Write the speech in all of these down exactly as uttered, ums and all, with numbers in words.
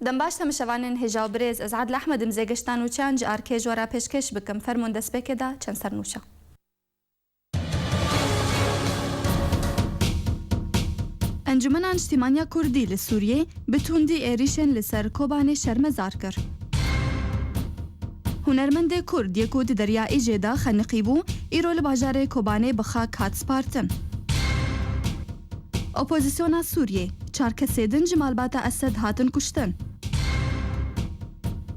Dem baş temaşevanên hêja û birêz, ez Adil Ehmed im zêgişta nûçeyan ji arkê ji we re pêşkêş bikim. Fermûn destpêkê de çend sernûçe. Encûmena Niştîmaniya Kurdî li Sûriyê bi tundî êrîşên li ser Kobanê şermezar kir. Hunermendê Kurd yê ku di Derya Îjê de xeniqî bû, îro li bajarê Kobanê bi xak hat spartin. Opozisyona Sûriyê, çar kesê din ji malbata Esed hatin kuştin.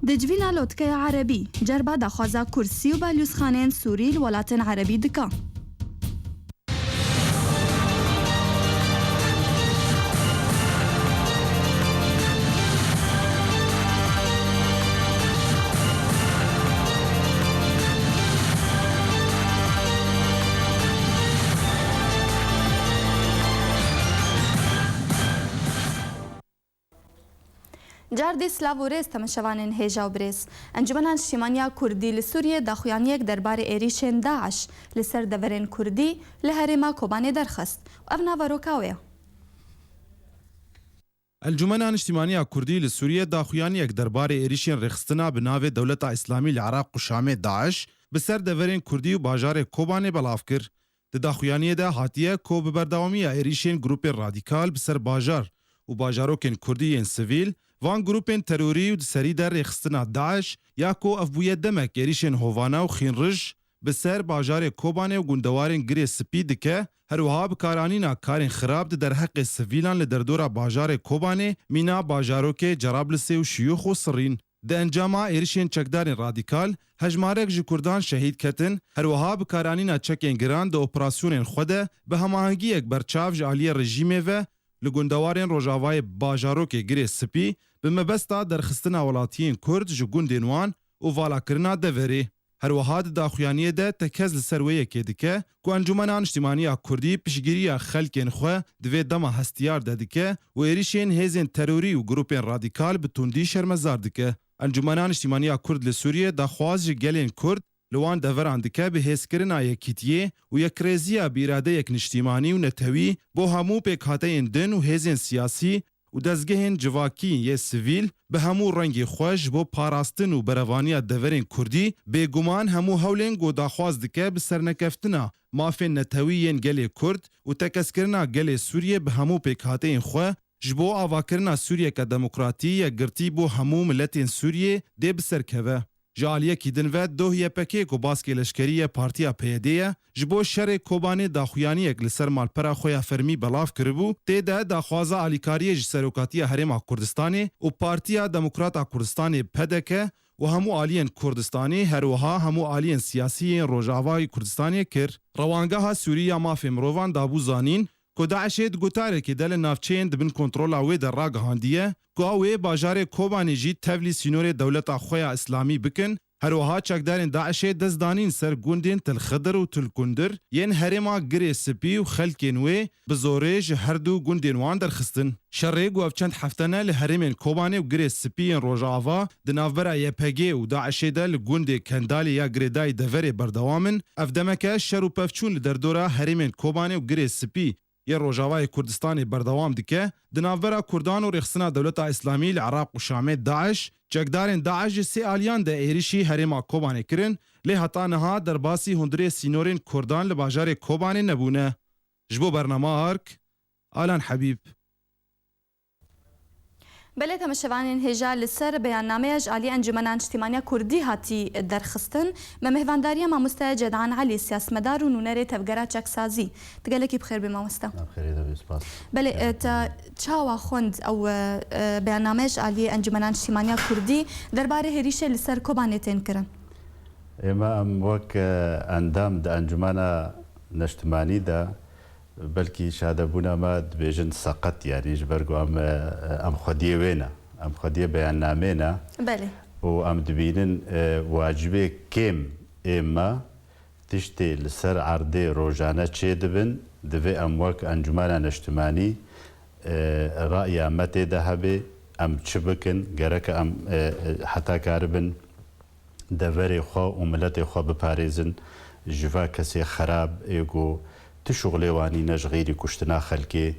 Di civîna lotkeya Erebî, cerba daxwaza kursî û balyozxaneyên Sûrî li welatên Erebî dike. Cardî silav û rêz temaşevanên hêja û birêz. Encûmena Niştîmaniya Kurdî li Sûriyê daxuyaniyek derbarê êrîşên DAIŞ li ser deverên Kurdî li herêma Kobanê derxist û ev naveroka wê ye. Encûmena Niştîmaniya Kurdî li Sûriyê daxuyaniyek derbarê êrîşên rêxistina bi navê Dewleta Îslamî li Iraq û Şamê DAIŞ bi ser deverên Kurdî û bajarê Kobanê belav kir. Di daxuyaniyê de hatiye ku bi berdewamiya êrîşên grûpên radîkal bi ser bajar û bajarokên Kurdî yên sivîl, van grûpên terorî û di serî de rêxistina DAIŞ ya ku ev bûye demek êrîşên hovane û xînrij bi ser bajarê Kobanê û gundewarên Girê Spî dike, her wiha bikaranîna karên xirab di derheqê sivîlan li derdora bajarê Kobanê, mîna bajarokê Cerablisê û Şiyûx û Sirîn. Di encama êrişên çekdarên radîkal, hejmarek ji Kurdan şehîd ketin, her wiha bikaranîna çekên giran di operasyonên xwe de bi hemahengiyek berçav ji aliyê rejîmê ve li gundewarên rojavayê bajarokê Girê Spî bi mebesta derxistina welatiyên Kurd ji gundên wan û valakirina deverê. Her wiha di daxuyaniyê de tekez li ser wê yekê dike ku Encûmena Niştîmaniya Kurdî piştgiriya xelkên xwe di vê dema hestiyar de dike û êrişên hêzên terorî û grûpên radîkal bi tundî şermezar dike. Encûmena Niştîmaniya Kurd li Sûriyê daxwaz ji gelên Kurd, li wan deveran dike bi hêzkirina yekîtiyê û yekrêziya bi îradeyek niştîmanî û netewî bo hemû pêkhateyên din û hêzên siyasî û dezgehên civakî yê sivîl bi hemû rengê xwe ji bo parastin û berevaniya deverên Kurdî, bêguman hemû hewlên ku daxwaz dike bi sernekeftina mafên netewî yên gelê Kurd û tekezkirina gelê Sûriyê bi hemû pêkhateyên xwe ji bo avakirina Sûriyeke demokratî, yekgirtî bo hemû miletên Sûriyê dê bi ser keve. Ji aliyekî din ve doh Y P G ku baskê leşkerî ye Partiya P Y D ye, ji bo şerê Kobanê daxuyaniyek li ser malpera xwe ya fermî belav kiribû, tê de daxwaza alîkariyê ji Serokatiya Herêma Kurdistanê û Partiya Demokrata Kurdistanê P D K û hemû aliyên Kurdistanê, her wiha hemû aliyên siyasî yên Rojavayê Kurdistanê kir. Rewangeha Sûrî ya Mafê Mirovan dabû zanîn, ku DAIŞê di gotarekê de li navçeyên di bin kontrola wê de ragihandiye ku ew ê bajarê Kobanê jî tevlî sînorê dewleta xwe ya Îslamî bikin, her wiha çekdarên DAIŞê dest danîn ser gundên Til Xidir û Til Kundir yên herêma Girê Spî û xelkên wê bi zorê ji her du gundên wan derxistin. Şerê ku ev çend hefte ne li herêmên Kobanê û Girê Spî yên Rojava di navbera Y P G û DAIŞê de li gundê Kendalê ya girêdayî deverê berdewam in, ev demeke şer û pevçûn li derdora herêmên Kobanê û Girê Spî yê Rojavayê Kurdistanê berdewam dike, di navbera Kurdan û Rêxistina Dewleta Îslamî li Iraq û Şamê DAIŞ, çekdarên DAIŞ ji sê aliyan de êrişî herêma Kobanê kirin, lê heta niha derbasî hundirê sînorên Kurdan li bajarê Kobanê nebûne. Ji bo bernama Ark, Alan Hebîb. Belê temaşevanên hêja, li ser beyannameya ji alî Encûmena Niştîmaniya Kurdî hatî derxistin, me mêhvandariya mamoste Cedan Elî, siyasmedar û nûnerê Tevgera Çeksazî. Tu gelekî bi xêr bî mamoste. Em xêrê de bî, spas. Belê, e, te çawa xwend ew, e, e, beyannameya ji alî Encûmena Niştîmaniya Kurdî derbarê hêrîşê li ser Kobanê tên kirin? Ême em wek, e, endam di Encûmena Niştimanî de, belkî şadebûna me dibêjin seqet, yanî ji ber ku em, e, em xwediyê wê ne. Em xwediyê beyannamê ne. Belê. Û em dibînin, e, wacibê kêm ê me tiştê li ser erdê rojane çêdibin, divê em wek Encûmena Niştimanî, e, ra'ya me tê de hebe, em çi bikin, gereke em, e, e, heta karibin deverê xwe û miletê xwe biparêzin ji va kesê xerab ê ku ti şuxulê wan nîne ji xeyrî kuştina xelkê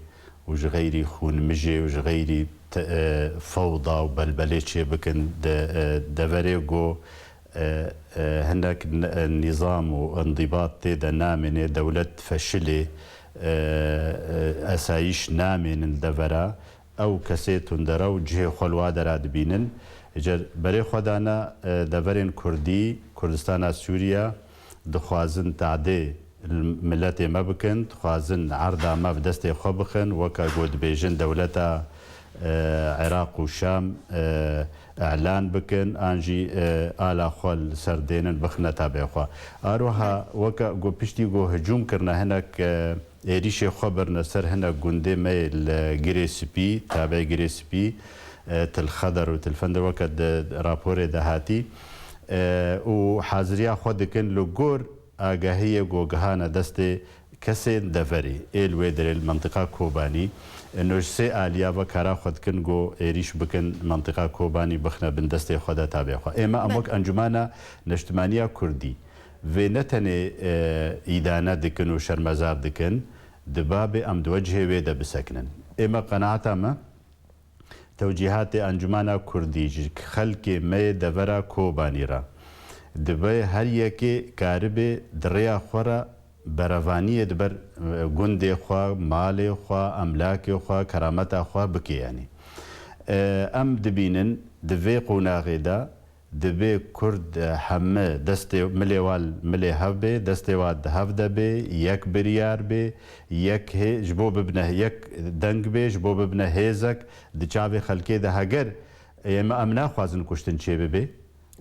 û ji xeyrî xûnmijê û ji xeyrî te-, e, fewda û belbelê çêbikin di, e, deverê ku, e, e, hinek n-, e, nîzam û îndîbat tê de namêne, dewlet feşilê, e, e, esayîş namênin devera, ew kesê tundere û cihê xwe li wa dera dibînin. Îcar berê xwe dane, e, deverên Kurdî, Kurdistana Sûriye, dixwazin tadê miletê me bikin, dixwazin erda me bi destê xwe bixin, weke ku dibêjin dewleta, e, Iraq û Şam, e, îlan bikin, an jî, e, ala xwe li ser dênin bixine tabê xwe. Aroha weke ku piştî ku hicûm kirine hinek, e, êrîşê xwe birine ser hinek gundê me yê li Girê Spî, tabê Girê Spî, e, Til Xeder û Til Fender weke di raporê de hatî, e, û haziriya xwe dikin li gor agahiyê ku gihane destê kesên deverê ê li wê derê li mentiqa Kobanî. Ino ji sê aliya ve kara xwe dikin ku êrîş bikin mentiqa Kobanî bixine bin destê xwe de tabê xwe. Ême em Belê. wek Encûmena Neştimaniya Kurdî vê ne tenê, e, îdane dikin û şermezar dikin, di babê em di we cihê wê de bisekinin. Ême qenaeta me, tewcîhatê Encûmena Kurdî ji xelkê me yê devera Kobanî re dibe her yekê karibe di rêya xwe re berevaniyê di ber, e, gundê xwe, malê xwe, emlakê xwe, kerameta xwe bike yanî. E, em dibînin di vê qonaxê de Divê Kurd, e, heme destê milê wan milê hev bê, destê wan di hev de bê, yek biryar bê, yek hê-, ji bo bibine yek deng bê, ji bo bibine hêzek di çavê xelkê de. Heger ê me, em naxwazin kuştin çêbibe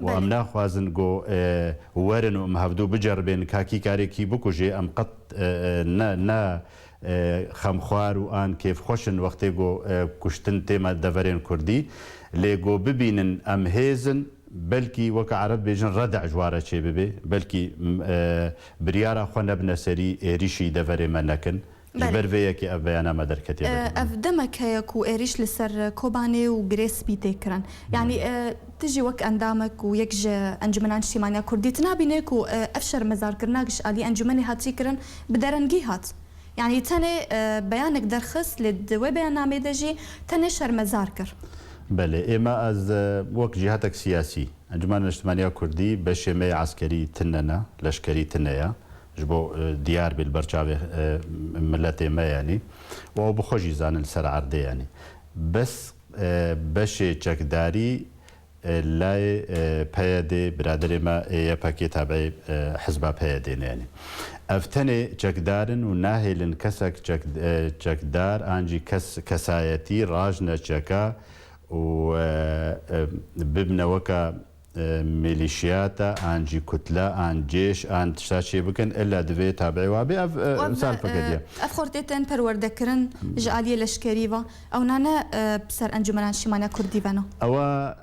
û em Belê. naxwazin ku, e, werin û em hevdû biceribên ka kî karê kî bikujê, em qet, e, e, ne, ne, e, xemxwar û an kêfxweş in wextê ku, e, kuştin tê me deverên Kurdî. Lê ku bibînin em hêz in, belkî weke Ereb bêjin redeh ji wa re çêbibe, belkî, m-, e, biryara xwe nebine serî êrîşî deverê me nekin. Ji Belê. ber vê yekê ev beyana me derketiye E, vekirî. Ev demek heye ku êrîş li ser Kobanê û Girê Spî tê kirin. Yanî, Hmm. e, tu jî wek endamek û yek ji Encûmena Niştîmaniya Kurdî, tu nabîne ku, e, ev şermezarkirina ji alî encûmenê hatî kirin bi derengî hat. Yanî tenê, e, beyanek derxist, lê di wê beyannameyê de jî tenê şermezar kir. Belê, ême ez, e, wek cîhatek siyasî, Encûmena Niştimaniya Kurdî beşê me yê eskerî tune ne, leşkerî tune ye. Ji bo, e, diyar bê li ber çavê, e, miletê me yanî. Û ew bi xwe jî zanin li ser erdê yanî. Bes, e, beşê çekdarî e, layê, e, P Y D, biraderê me ê Y P G tabiî, e, hizba P Y D ne yanî. Ev tenê çekdar in û nahêlin kesek çek-, e, çekdar an jî kes-, kesayetî rajne çeka û, e, e, bibne weka, e, milîşiyata an jî kutle an cêş an tişta çê bikin, illa divê tabiî wa bê. Ev, e, Wan, misal e, pekediye. Ev xortê tên perwerdekirin ji aliyê leşkerî ve. Ew nane, e, bi ser Encûmena Niştîmaniya Kurdî ve ne. Ewa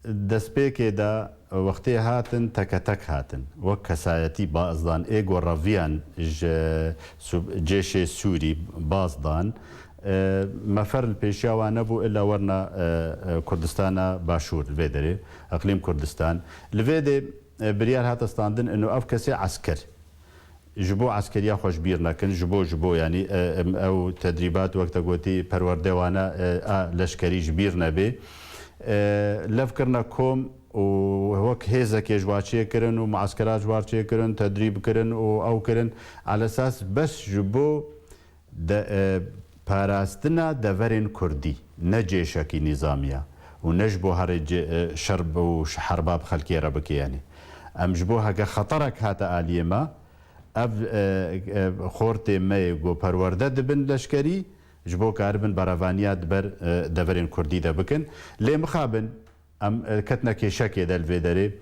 Destpêkê de wextê hatin, teke tek hatin. Wek kesayetî baz dan, ê ku reviyan ji Sub-, Cêşê Sûrî baz dan. E, mefer li pêşiya wan nebû, illa werna, e, e, Kurdistana Başûr, li vê derê, Eqlîm Kurdistan. Li vê dê, e, biryar hate standin, ino ev kesê esker ji bo eskeriya xwe ji bîr nekin, ji bo, ji bo, yanî, e, em, ew tedrîbat, wek te gotî, perwerde wana, e, a leşkerî ji bîr nebê. E, lev kirine kom û wek hêzekê ji wa çêkirin û mueskera ji wa çêkirin, tedrîb kirin û ew kirin. Alesas bes ji bo de, e, parastina deverên Kurdî, ne cêşekî nîzamiya û ne ji bo herê cê-, e, şer bi û ş-, herba bi xelkê re bike, yanî. Em ji bo heke xeterek hate aliyê me, ev, e, e, xortê me yê ku perwerde dibin leşkerî, ji bo karibin berevaniya di ber, e, deverên Kurdî de bikin. Lê mixabin, em, e, ketine kêşekê de li vê derê.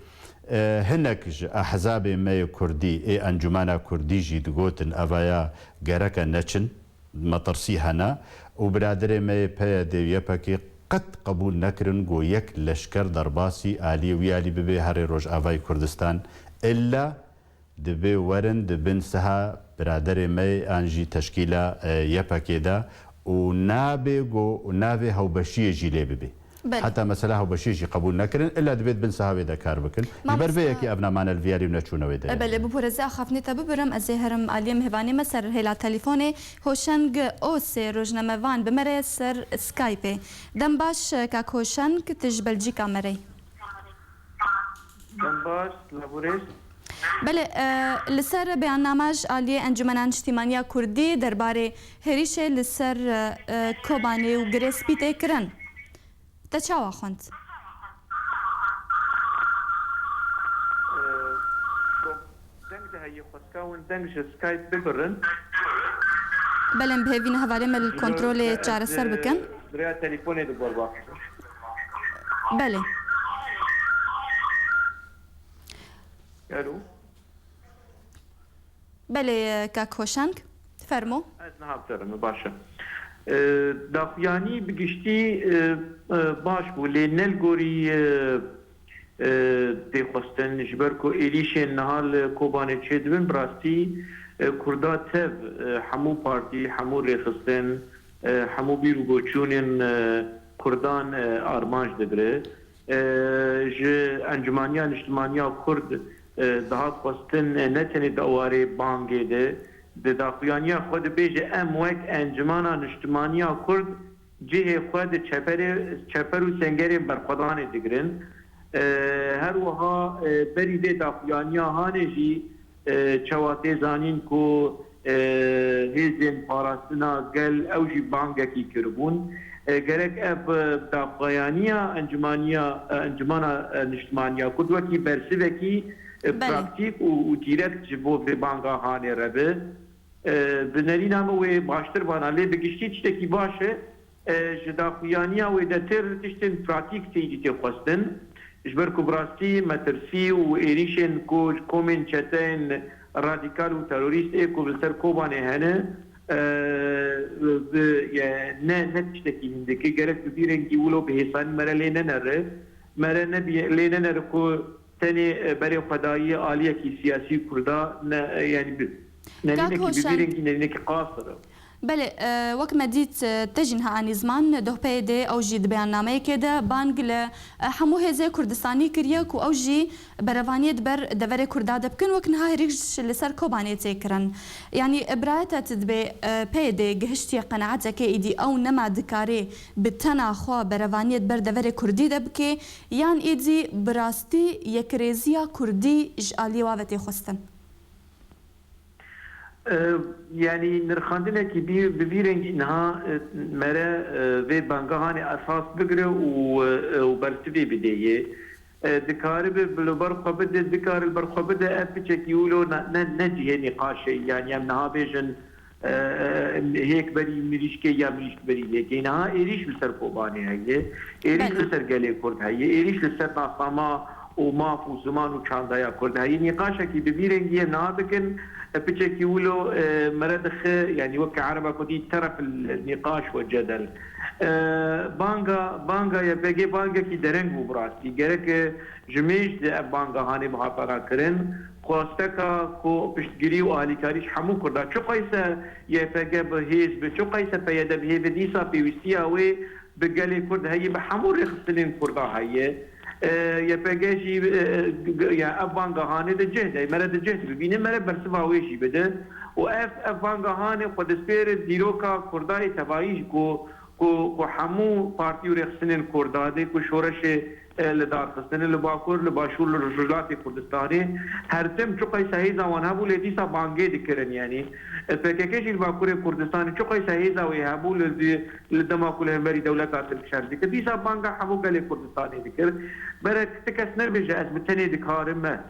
E, hinek ji ehzabê me yê Kurdî, ê Encûmena Kurdî jî digotin, evaya gereke neçin, metirsî hene û biraderê me yê P Y D û Y P G qet qebûl nekirin ku yek leşker derbasî aliyê wî alî bibe herê Rojavayê Kurdistan. Illa Divê werin di bin siha biraderê me an jî teşkîla, e, Y P G de û nabê go-, navê hewbeşiyê jî lê bibe. Belê. Heta mesela hewbeşî jî qebûl nekirin, illa dibêt bin saha wê de kar bikin. Ji ber vê Mamoste, yekê ev namane li viyarî û neçûne wê de. E, belê, bi parêzê axaftinê te bibirim, ez ê herim aliyê mêvanê me ser hêla telefûnê. Hoşeng Osê, rojnamevan, bi me re ser Skypeê. Dem baş, kak Hoşeng, tu ji Belcîka me re yî. Dem baş, Laborêj. Belê, e, li ser beyannama ji aliyê Encûmena Niştîmaniya Kurdî derbarê hêrîşê li ser, e, Kobanê û Girê Spî tê kirin. Te çawa xwend? Deng de heye, xwestka win deng ji Skype bibirin. Belê, em bi hêvî ne hevalê me li kontrolê çareser bikin. Rêya telefonê di gor baş. Belê. Alo. Belê, kak Hoşeng, fermo. Ez niha bi te re me, baş e. E, daxuyanî bi giştî, e, e, baş bû, lê ne li gorî, e, e, tê xwestin, ji ber ku êrîşên niha li Kobanê çêdibin, bi rastî, e, Kurda tev, e, hemû partî, hemû rêxistin, e, hemû bîr û boçûnên, e, Kurdan, e, armanc digire. E, ji Encumaniya Niştimaniya Kurd, e, dihat xwestin, e, ne tenê di ewarê bangê de, di daxuyaniya xwe dibêje, em wek Encumana Niştimaniya Kurd cihê xwe di çeperê, çeper û sengerên berxwedanê digirin. E, her wiha, e, berî vê daxuyaniya hanê jî, e, çawa tê zanîn ku, e, hêzên parastina gel ew jî bangekî kiribûn. E, gerek ev, e, daxuyaniya Encumaniya, e, Encumana, e, Niştimaniya Kurd wekî bersivekî, e, Belê. praktîk û, û dîrekt ji bo vê banga hanê re be. E, bi nerîna min wê baştir vana, lê bi giştî tiştekî baş e. E, ji daxuyaniya wê de têr tiştên pratîk têdî tê xwestin. Ji ber ku bi rastî metirsî û êrîşên ku ji komên çeteyên radîkal û terorîst ê ku li ser Kobanê hene, e, bi, ye, ne, ne tiştekî hindikî. Gerek bi vî rengî wilo bi hêsanî me re lê nenere. Me re nebî-, lê nenere ku tenê, e, berê xwedayî aliyekî siyasî Kurda ne, e, yanî bi-, Kak nerînekî bi vî Hoşeng. rengî nerînekî qasir e. Belê, e, wek me dît, e, te jî niha anî ziman, doh P Y D ew jî di beyannameyekê de bang li, e, hemû hêzê Kurdistanî kiriye ku ew jî berevaniyê di ber deverê Kurda de bikin, wek niha hêrîş li ser Kobanê tê kirin. Yanî, e, birayeta te dibê, e, P Y D gihiştiye qenaetekê îdî ew nema dikarê bi tena xwe berevaniyê di ber deverê Kurdî de bike, yan îdî bi rastî yekrêziya Kurdî ji aliyê wa ve tê xwestin? E, yanî nirxandinekî bî-, bi vî rengî niha, e, mere, e, vê banga hanê esas bigire û, e, û bersivê bidê yê. E, dikaribe bi li ber xwe bide, dikare li ber xwe bide, ev piçekî wilo ne, ne, ne cihê nîqaşê, yanî em niha bêjin, e, e, hêk berî mirîşkê ya mirîşk berî hêkê. Niha êrîş li ser Kobanê heye, êrîş Belê. li ser gelê Kurd heye, êrîş li ser nasnama û maf û ziman û çandaya Kurd heye. Nîqaşekî bi vî rengî em niha dikin, e, piçekî wilo, e, mere dixe, yanî weke ereba ku dî teref el nîqaş we cedel. E, banga, banga Y P G bangekî dereng bû bi rastî. Gerek, e, ji mêj de ev banga hanê bihatana kirin. Xwesteka ku piştgirî û alîkarî ji hemû Kurda. Çiqayse Y P G bi hêz bi, çiqayse P Y D bi hêz bi, dîsa pêwîstiya wê bi gelê Kurd heye, bi hemû rêxistinên Kurda heye. E, Y P G jî, e, g-, g-, ya ev banga hanê di cih de, mere di cih de bibîne, mere bersiva wê jî bide. Û ev, ev banga hanê xwe dispêre dîroka Kurda yê tevayî jî ku, ku, ku hemû partî û rêxistinên Kurda de ku şoreşê, e, li dar xistine, li Bakur, li Başûr, li Rojhilatê Kurdistanê, her tim çiqayse hêza wan hebû, lê dîsa bangê dikirin, yanî, e, P K K jî li Bakurê Kurdistanê çiqayse hêza wê hebû, li, li dema ku li hemberî dewleta Tirk şer dikir, dîsa banga hemû gelê Kurdistanê dikir. Berek ti kes nebêje, ez bi tenê dikarim me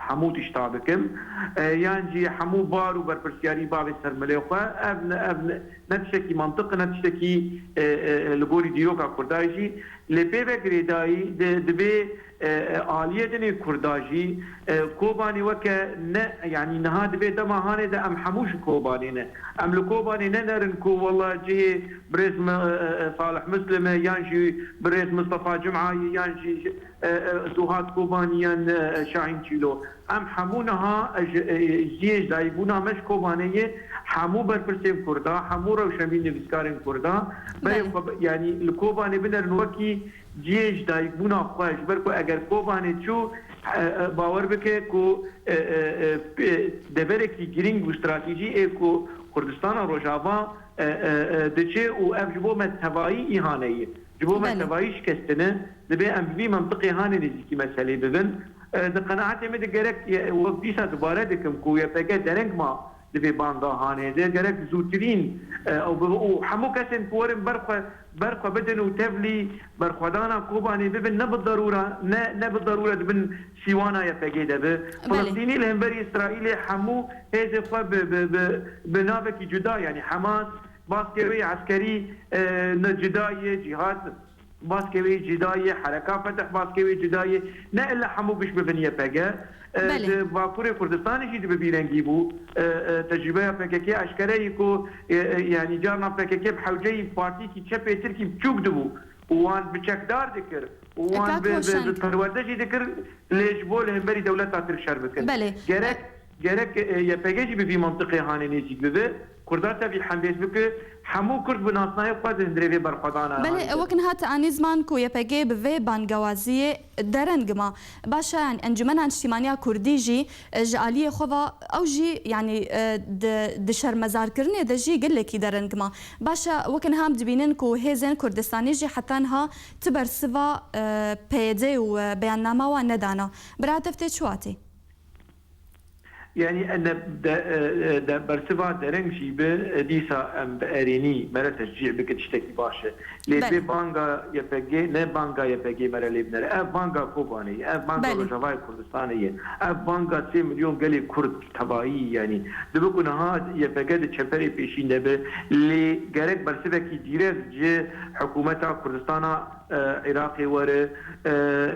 hemû tişta bikim, e, yan jî hemû bar û berpirsiyarî bavê ser milê xwe. Ev ne, ev ne, ne tiştekî mantiq, ne tiştekî, e, e, li gorî dîroka Kurda jî. Lê pê ve girêdayî di, divê, e, e, aliyê din ê Kurda jî, e, Kobanê weke ne, yanî niha divê dema hanê de em hemû ji Kobanê ne. Em li Kobanê ne nerin ku wela cihê birêz me, e, e, Salih Muslim e, yan jî birêz Mistefa Cum'ayê, yan jî, e, e, Suhat Kobanî, yan, e, Şahîn Çîlo. Em hemû niha, e, ji, e, jiyê ji dayikbûna me ji Kobanê ye, hemû berpirsên Kurda, hemû rewşenbîr nivîskarên Kurda, berê Belê. xwe bi-, yanî li Kobanê binerin wekî cihê ji dayikbûna xwe, ji ber ku eger Kobanê çû, e, e, bawer bike ku, e, e, e, p-, deverekî girîng û stratejî ê ku Kurdistana Rojava, e, e, e, diçe û ev ji bo me tevayî îhane ye. Ji bo me Belê. tevayî şikestine, dibe em bi vî mentiqê hanê nêzîkî meselê bibin. E, di qenaetê me de gerek, e, wek dîsa dubare dikim ku Y P G dereng ma di vê banga hanê de. Gerek zûtirîn, e, ew bibe û hemû kesên ku werin ber xwe, ber xwe bidin û tevlî berxwedana Kobanê bibin, ne bi darûra, ne, ne bi darûra di bin sîwana Y P G de be. Belê. Filistînî li hemberî Îsraîlê hemû hêzê xwe bi, bi, bi, bi navekî cuda, yanî Hamas, baskê wê eskerî, e, ne cuda ye, Cîhad baskê wê cuda ye, Hereka Fetih baskê wê cuda ye. Ne illa hemû giş bibin Y P G. E, Belê. Di Bakurê Kurdistanê jî di bi vî rengî bû. E, e, tecrûbeya P K K eşkere ye ku, e, e, yanî carna P K K bi hewceyî partîkî çepê Tirkî biçûk dibû û wan bi çekdar dikir û wan Kak bi, bi, Hoşeng. bi perwerde jî dikir, lê ji bo li hemberî dewleta Tirk şer bikin. Belê. Gerek, gerek, e, Y P G jî bi vî mantiqê hanê nêzîk bibe. Kurda tevî hembêz bike, hemû Kurd bi nasnayê xwe di hundirê vê berxwedana Belê, hanê de. Wek niha te anî ziman ku Y P G bi vê bangewaziyê dereng ma. Baş e, yanî Encûmena Niştîmaniya Kurdî jî, e, ji aliyê xwe ve ew jî, yanî, e, di, di şermezarkirinê de jî gelekî dereng ma. Baş e, wek niha em dibînin ku hêzên Kurdistanî jî heta niha ti bersiva, e, P Y D û, e, beyannama wan nedana. Bira te tê çi watê? Yanî, e, ne, de, e, e, de bersiva dereng jî bi, e, dîsa em bi erênî me re teşcî bike, tiştekî baş e. Lê Belê. vê banga Y P G, ne banga Y P G me re lê binere. Ev banga Kobanê ye, ev banga Belê. Rojavayê Kurdistanê ye. Ev banga sê milyon gelê Kurd tevayî, yanî. Dibe ku niha Y P G di çeperê pêşîn de be, lê gerek bersivekî dîrek ji hikûmeta Kurdistana, e, Iraqê were. E,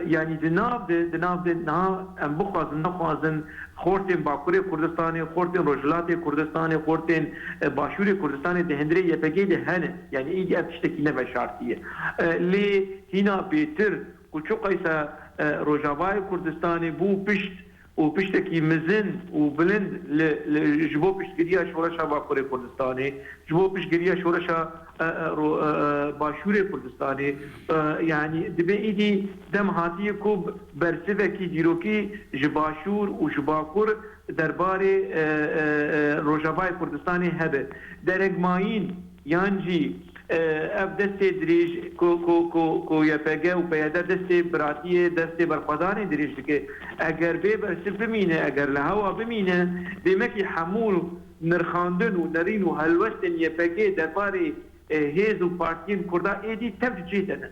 yanî di nav de, di nav de niha em bixwazin, nexwazin, xortên Bakurê Kurdistanê, xortên Rojhilatê Kurdistanê, xortên, e, Başûrê Kurdistanê di hundirê Y P G de hene. Yanî îdî ev tiştekî ne veşartî ye. E, lê hîna bêtir ku çiqayse, e, Rojavayê Kurdistanê bû pişt û piştekî mezin û bilind li, li, ji bo piştgiriya şoreşa Bakurê Kurdistanê, ji bo piştgiriya şoreşa, e, e, ro-, e, e, Başûrê Kurdistanê, e, yanî dibe îdî dem hatiye ku bersivekî dîrokî ji Başûr û ji Bakur derbarê, e, e, e, Rojavayê Kurdistanê hebe. Derengmayîn yan jî, e, ev destê dirêj ku, ku, ku, ku Y P G û P Y D destê biratiyê, destê berxwedanê dirêj dike. Eger bê bersiv bimîne, eger li hewa bimîne, demekî hemû nirxandin û nerîn û helwestên Y P G derbarê, e, hêz û partiyên Kurda êdî tev di cih de ne.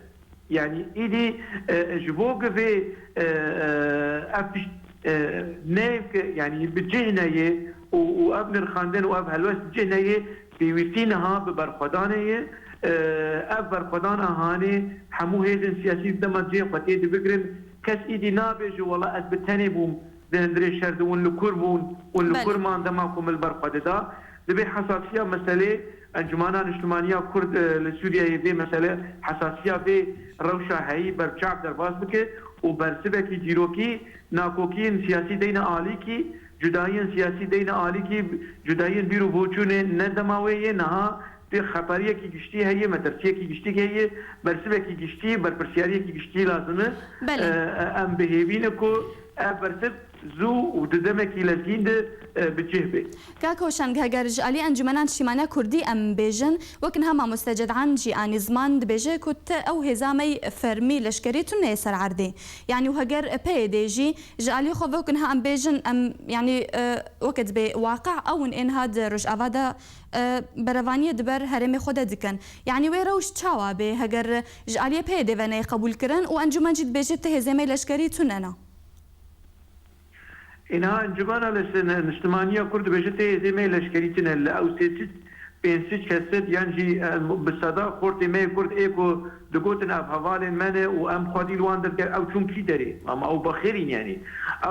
Yanî îdî, e, ji bo ku vê, e, e, ev tişt, e, neyê ke, yanî bi cih neyê û, û ev nirxandin û ev helwest bi cih neyê, pêwîstî niha bi berxwedanê ye. E, ev berxwedana hanê hemû hêzên siyasî dema cihê xwe tê dibigirin, kes îdî nabêje, wela ez bi tenê bûm di hundirê şer de, hûn li kur bûn, hûn li Belê. kur man dema ku min li ber xwe dida. Divê hesasiya meselê Encûmena Niştimanî ya Kurd, e, li Sûriyeyê vê mesele, hesasiya vê rewşa heyî berçav derbas bike û bersivekî dîrokî, nakokiyên siyasî deyne alîkî, cudayiyên siyasî deyne alîkî, cudayiyên bîr û boçûnê ne dema wê yê, niha tê xeperiyekî giştî heye, metirsiyekî giştî heye, bersivekî giştî, berpirsiyariyekî giştî lazim e. Belê. E, e, em bi hêvî ne ku ev bersiv zû û di demekî lezgîn de, e, bi cih bê. Kak Hoşeng, heger ji alî Encûmena Niştîmaniya Kurdî em bêjin, wek niha mamoste Ced'an jî anî ziman dibêje ku te ew hêza me yî fermî leşkerî tune ye ser erdê. Yanî û heger P Y D jî ji alî xwe wek niha em bêjin, em, yanî, e, weke dibê waqe ew in ên ha di Rojava de, e, berevaniyê di ber herêmê xwe de dikin. Yanî wê rewş çawa bê heger ji aliyê P Y D ve neyê qebûlkirin û encûmen jî dibêje ti hêzê me yî leşkerî tune ne? Îna Encûmena Leşe-, Niştimanî ya Kurd dibêje tê hêzê me yê leşkerî tune. Li ew sê sed, pênc sed kes, yan jî, e, bi seda xortê me yê Kurd ê ku digotin ev hevalên me ne û em xwedî li wan derkevin, ew çûn kî derê? Ama ew bexêrîn, yanî.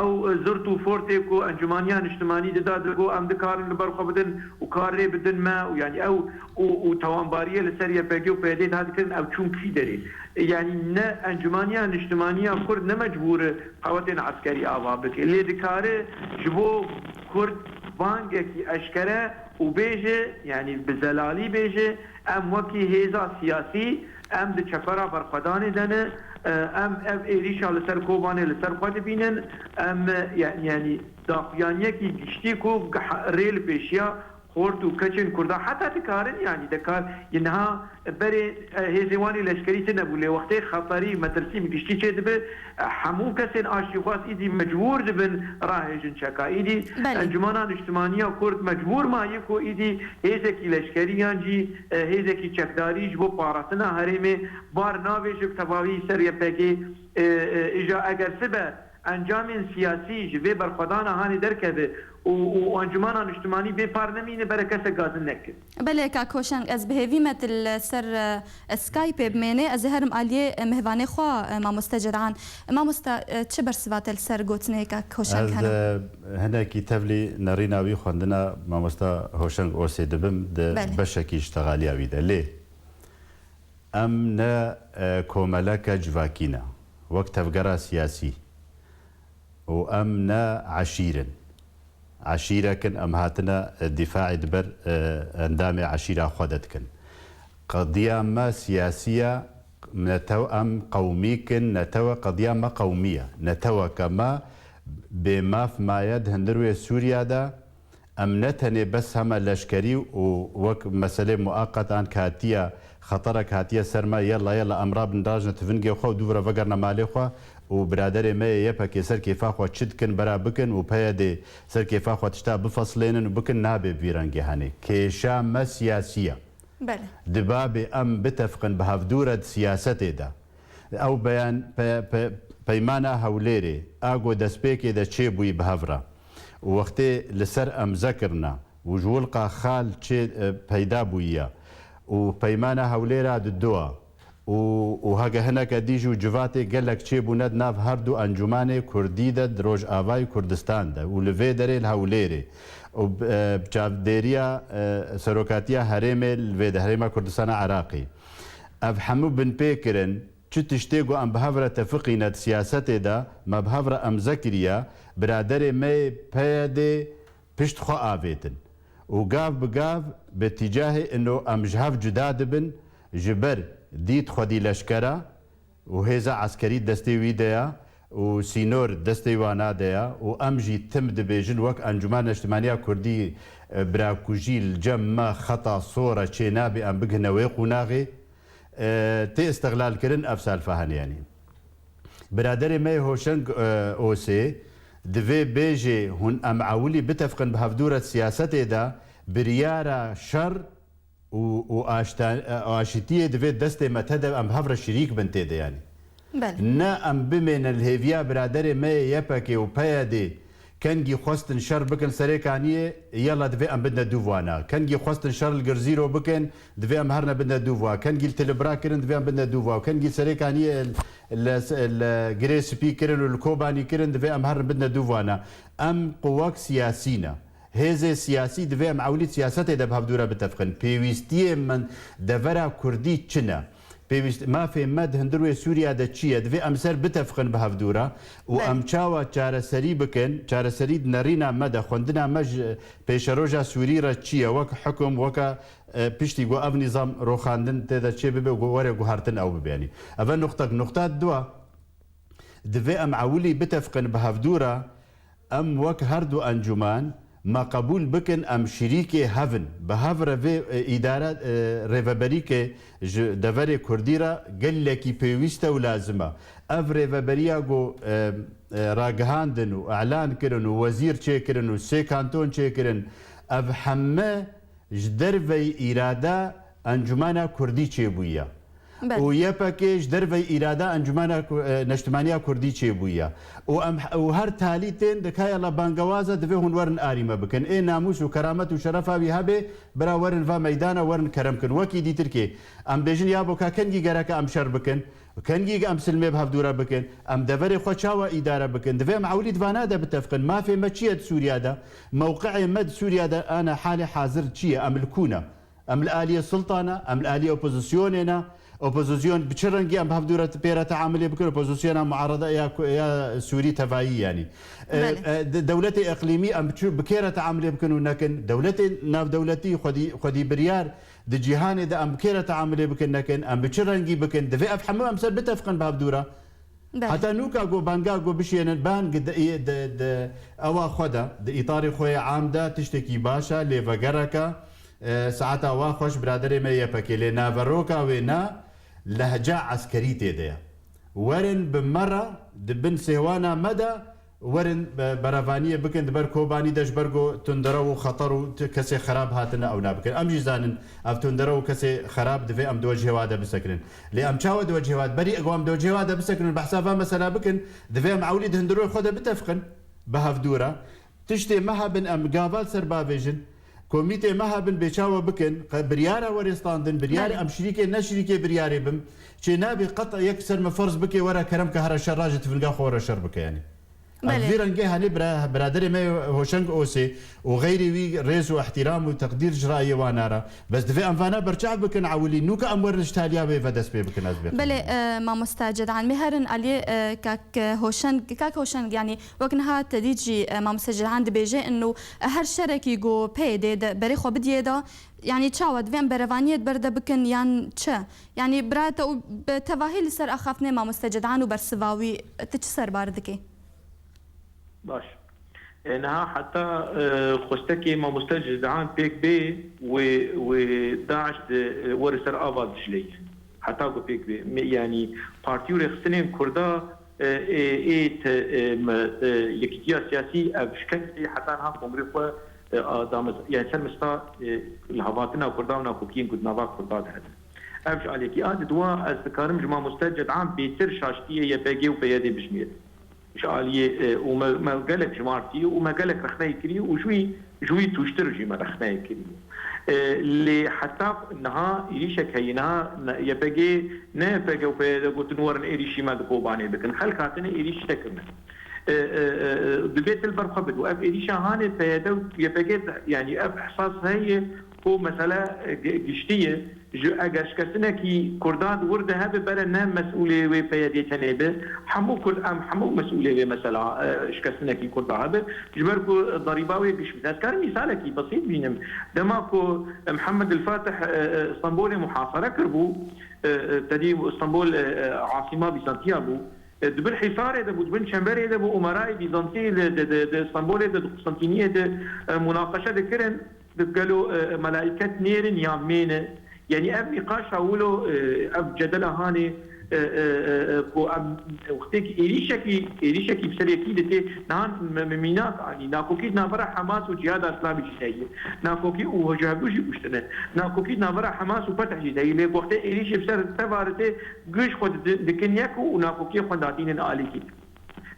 Ew, e, zirt û fortê ku Encûmaniya Niştimanî dida, digo em dikarin li ber xwe bidin û karê bidin me û, yanî, ew û, û tawanbariyê li ser Y P G û P Y D daha dikirin, ew çûn kî derê? Yanî ne Encûmaniya Niştimanî ya Kurd ne mecbûr e qewetên eskerî ava bike. Lê dikare ji bo Kurd bangekî eşkere û bêje, yanî bi zelalî bêje, em wekî hêza siyasî, em di çepera berxwedanê de ne, E, em ev êrîşa li ser Kobanê li ser xwe dibînin. Em, e, ya-, yanî daxuyaniyekî giştî ku gih-, rê li pêşiya xort û keçên Kurdan heta dikarin, yanî dekar, yê niha berê, e, hêzê wan ê leşkerî tune bû, lê wextê xeterî, metirsî bi giştî çêdibe, e, hemû kesên aştîxwaz îdî mecbûr dibin rahêjin çeka. Îdî Belê. Encumena Niştimaniya Kurd mecbûr maye ku îdî hêzekî leşkerî yan jî, e, hêzekî çekdarî ji bo parastina herêmê bar navêje bi tevahî ser Y P G. E, e, îja eger sibe encamên siyasî ji vê berxwedana hanê derkeve û, û encumana niştimanî bê par nemîne, bere kesek gazin neke. Belê, kak Hoşeng, ez bi hêvî me tu li ser, e, Skypeê bimênê. Ez ê herim aliyê, e, mêvanê xwe, e, mamoste Cedan. Mamoste, e, çi bersiva te li ser gotinê kak Hoşeng Ez, hene? e, hinekî tevlî nerîna wî xwendina mamoste Hoşeng Osê dibim, di Belê. beşekî ji texaliya wî de. Lê Em ne, e, komeleke civakî ne, wek tevgera siyasî û em ne eşîr in. Eşîrek in, em hatine, e, dîfaê di ber, e, endamê eşîra xwe de dikin. Qediya me siyasî ye, netew-, em qewmîk in, netewe, qediya me qewmî ye. Neteweke me bêmaf maye di hundir wê Sûriya de, Em ne tenê bes heme leşkerî û wek meselê muaqet an ke hatiye, xeterek hatiye ser me, yela, yela, em rabin, rajin tivingê xwe û dû re vegerine malê xwe û biraderê me yê Y P G ser kêfa xwe çi dikin, bera bikin û P Y D ser kêfa xwe tişta bifesilênin û bikin, nabe bi vî rengê henê. Kêşa me siyasî ye. Belê. Dibabê em bitefiqin bi hevdû re di siyasetê de. Ew beyan-, pe-, pe-, peymana Hewlêrê, a ku destpêkê de çêbûyî bi hev re û wextê li ser emze kirine û ji wilqa xal çê, e, peyda bûyiye û peymana Hewlêra di du a û, û hege hineke dî jî û civatê gelek çêbûne di nav her du encûmanê kurdî de di Rojavayê Kurdistan de û li vê derê li Hewlêrê û, e, bi çavdêriya, e, serokatiya herêmê li vê de, Herêma Kurdistana Iraqê. Ev hemû binpê kirin, çi tiştê ku em bi hev re tefiqîne di siyasetê de, me bi hev re emze kiriye, biraderê me yê P Y D pişt xwe avêtin. Û gav bi gav bi tîcahê ino em ji hev cuda dibin, ji ber dît xwedî leşkera û hêza eskerî destê wî de ya û sînor destê wana de ya û em jî tim dibêjin wek Encûmena Niştimaniya Kurdî, e, birakujî li cem me xeta sor e, çênabe em bigihine wê qonaxê. E, tê îstixlalkirin ev salfa hene, yanî. Biraderê me yê Hoşeng, e, Osê, divê bêjê hûn em ewilî bitefiqin bi hevdû re siyasetê de, biryara şer û, û aşta-, e, aşitiyê divê destê me te de, em hev re şirîk bin tê de, yanî. Belê. Ne em bimênin li hêviya biraderê me yê Y P G û P Y D, kengî xwestin şer bikin Serêkaniyê, yela divê em bidine dûv wana. Kengî xwestin şer li Girzîro bikin, divê em herine bidine dûv wa. Kengî li Tilibra kirin, divê em bidine dûv wa. Kengî Serêkaniyê li, li Girê Spî kirin û li Kobanî kirin, divê em herin bidine dûv wana. Em quwek siyasî ne. Hêzê siyasî divê em ewilî siyasetê de bi hevdû re bitefiqin. Pêwîstiyê min devera kurdî çi ne? Pêwîst-, mafê me di hundir wê Sûriya de çi ye? Divê em ser bitefiqin bi hevdû re û Belê. em çawa çareserî bikin? Çareserî di nerîna me de, xwendina me ji pêşeroja Sûrî re çi ye? Wek hukum, weke, e, piştî ku ev nîzam roxandin tê de çê bibe û ku were guhartin ew bibe, yanî. Ev e nuqtek. Nuqta dua, divê em ewilî bitefiqin bi hevdû re, em wek her du encûman, me qebûl bikin, em şirîkê hev in. Bi hev re vê, e, îdare, e, rêveberîkê ji deverê kurdî re gelekî pêwîst e û lazim e. Ev rêveberiya ku, e, e, ragihandin û elan kirin û wezîr çêkirin û sê kanton çêkirin, ev heme ji derveyî îrada Encûmena Kurdî çêbûye. Belê. Û Y P G ji derveyî îrada Encûmena Ku-, e, Neştimaniya Kurdî çêbûye. Û em, û her talî tên dikaya la bangewaza divê hûn werin arî me bikin. Ê namûs û keramet û şerefa wî hebe, bira werin va meydana, werin kerem kin. Wekî dîtirkê em bêjin ya bo ka kengî gereke em şer bikin. Kengî em silmê bi hevdû re bikin, em deverê xwe çawa îdare bikin? Divê em ewilî di vana de bitefiqin. Mafê me çi ye di Sûriya de? Mewqeê me di Sûriya de ana halê hazir çi ye? Em li ku ne? Em li aliyê sulta ne? Em li aliyê opozisyonê ne? Opozîsyon bi çi rengî em bi hevdû re pê re teamilê bikin? Opozîsyona muarada ya ku-, ya Sûrî tevayî yanî. E, Belê. e, de-, dewletê iqlîmî em bi çi, bi kê re teamilê bikin û nekin? Dewletê navdewletî xwedî, xwedî biryar di cîhanê de em bi kê re teamilê bikin nekin? Em bi çi rengî bikin? Divê ev hemû em ser bitefiqin bi hevdû re. Belê. Heta nûka ku banga ku bişênin bang di, di, di ewa xwe de, di îtarê xwe yê am de tiştekî baş e, lê vegereke, e, saeta wa xweş biraderê me Y P G, lê naveroka wê ne lehca eskerî tê de ye. Werin bi me re, di bin sêwana me de, werin be-, berevaniyê bikin, di ber Kobanî de ji ber ku tundere û xeter û t-, kesê xerab hatine ew nabikin. Em jî zanin, ev tundere û kesê xerab divê em di wecihê wa de bisekinin. Lê em çawa di wecihê wa de, berî ku em di wecihê wa de bisekinin, behsa va mesela bikin, divê em ewilî di hundirê xwe de bitefiqin, bi hevdû re. Tiştê me hebin, em gava li ser bavêjin. Komîtê me hebin, bê çawa bikin, qe-, biryara werê standin, biryarê Belê. em şirîkê, ne şirîkê biryarê bim. Çê nabê qet yek ser me ferz bike, were kerem ke here şer, raje tivinga xwe were şer bike, yanî. Belê. Ev vî rengê hanê bira-, biraderê me Hoşeng Osê û xeyrê wî rêz û ihtiram û teqdîr ji rayê wan nara. Bes divê em vana berçav bikin ewilî, nû ke em werin ji taliya wê ve dest pê bikin, ez bêxemim. Belê, e, mamoste Cedan, me herin aliyê, e, kak Hoşeng, kak Hoşeng, yanî wek niha te dît jî, e, mamoste Cedan dibêje, ino, e, her şerekî ku P Y D de berê xwe bidiyê de, yanî çawa divê em berevaniyê di ber de bikin yan çi? Yanî bira te û bi tevahî li ser axaftinê mamoste Cedan û bersiva wî, tu çi serbar dikî? Baş. E, niha heta, e, xwestekê mamoste Cedan pêk bê, wê, wê DAIŞ di, e, were ser ava Dicleyê. Heta ku pêk bê. Me, yanî partî û rêxistinên Kurda, e, ê, ê te, e, me, e, yekîtiya siyasî ev şikestê heta niha kongrê xwe, e, a, dame-, yanî ser mista, e, li havatina Kurda û nakokiyên ku di nava Kurda de hene. Ev ji aliyekî a, di dua ez dikarim ji mamoste Cedan bêtir şaştiyê Y P G û P Y D bijimêrim. Ji aliyê, e, û me, me gelek jimartî û me gelek rexneyê kirî û ji wî, ji wî tûştir jî me rexneyê kirî. E, lê heta niha êrîşek heye, niha ne, Y P G, ne Y P G û P Y D gotin werin êrîşî me di Kobanê bikin. Xelk hatine êrîş nekirine. E, e, e, e, divê tu li ber xwe bidû. Ev êrîşa hanê P Y D û Y P G, yanî ev ihsas heye ku mesele, e, gi-, giştî ye. Ji, eger şikestinekî Kurdan di wir de hebe, bere ne mesûlê wê P Y D tenê be, hemû Kurd, em hemû mesûlê wê mesela, e, şikestinekî Kurda hebe, ji ber ku derîba wê giş bide. Ez karim mîsalekî besît bînim. Dema ku, e, Mihemed El Fatih, e, e, Stenbolê muhasere kiribû, e, e, tedî Stenbol, e, e, asîma Bîzantiya bû, e, di bin hîsarê de bû, di bin çemberê de bû, umerayê Bîzantî li, di, di, di Stenbolê de, di Qustantîniyê de, e, munaqeşe dikirin. Di gelo, e, melaîket nêr in yan mê ne? Yanî ev nîqaşa wilo, e, ev cedela hanê, e, e, e, e, ku em wextêkî êrîşekî, êrîşekî bi ser yekî de tê, niha me, me mînak anî, nakokî di navbera Hamas û Cihada Îslamî jî heye. Nakokî û ji hevdû jî kuştine. Nakokî di navbera Hamas û Feteh jî heye. Lê wextê êrîşê bi ser tevare tê, giş xwe di, dikin yek û nakokiyê xwe datînin alîkî.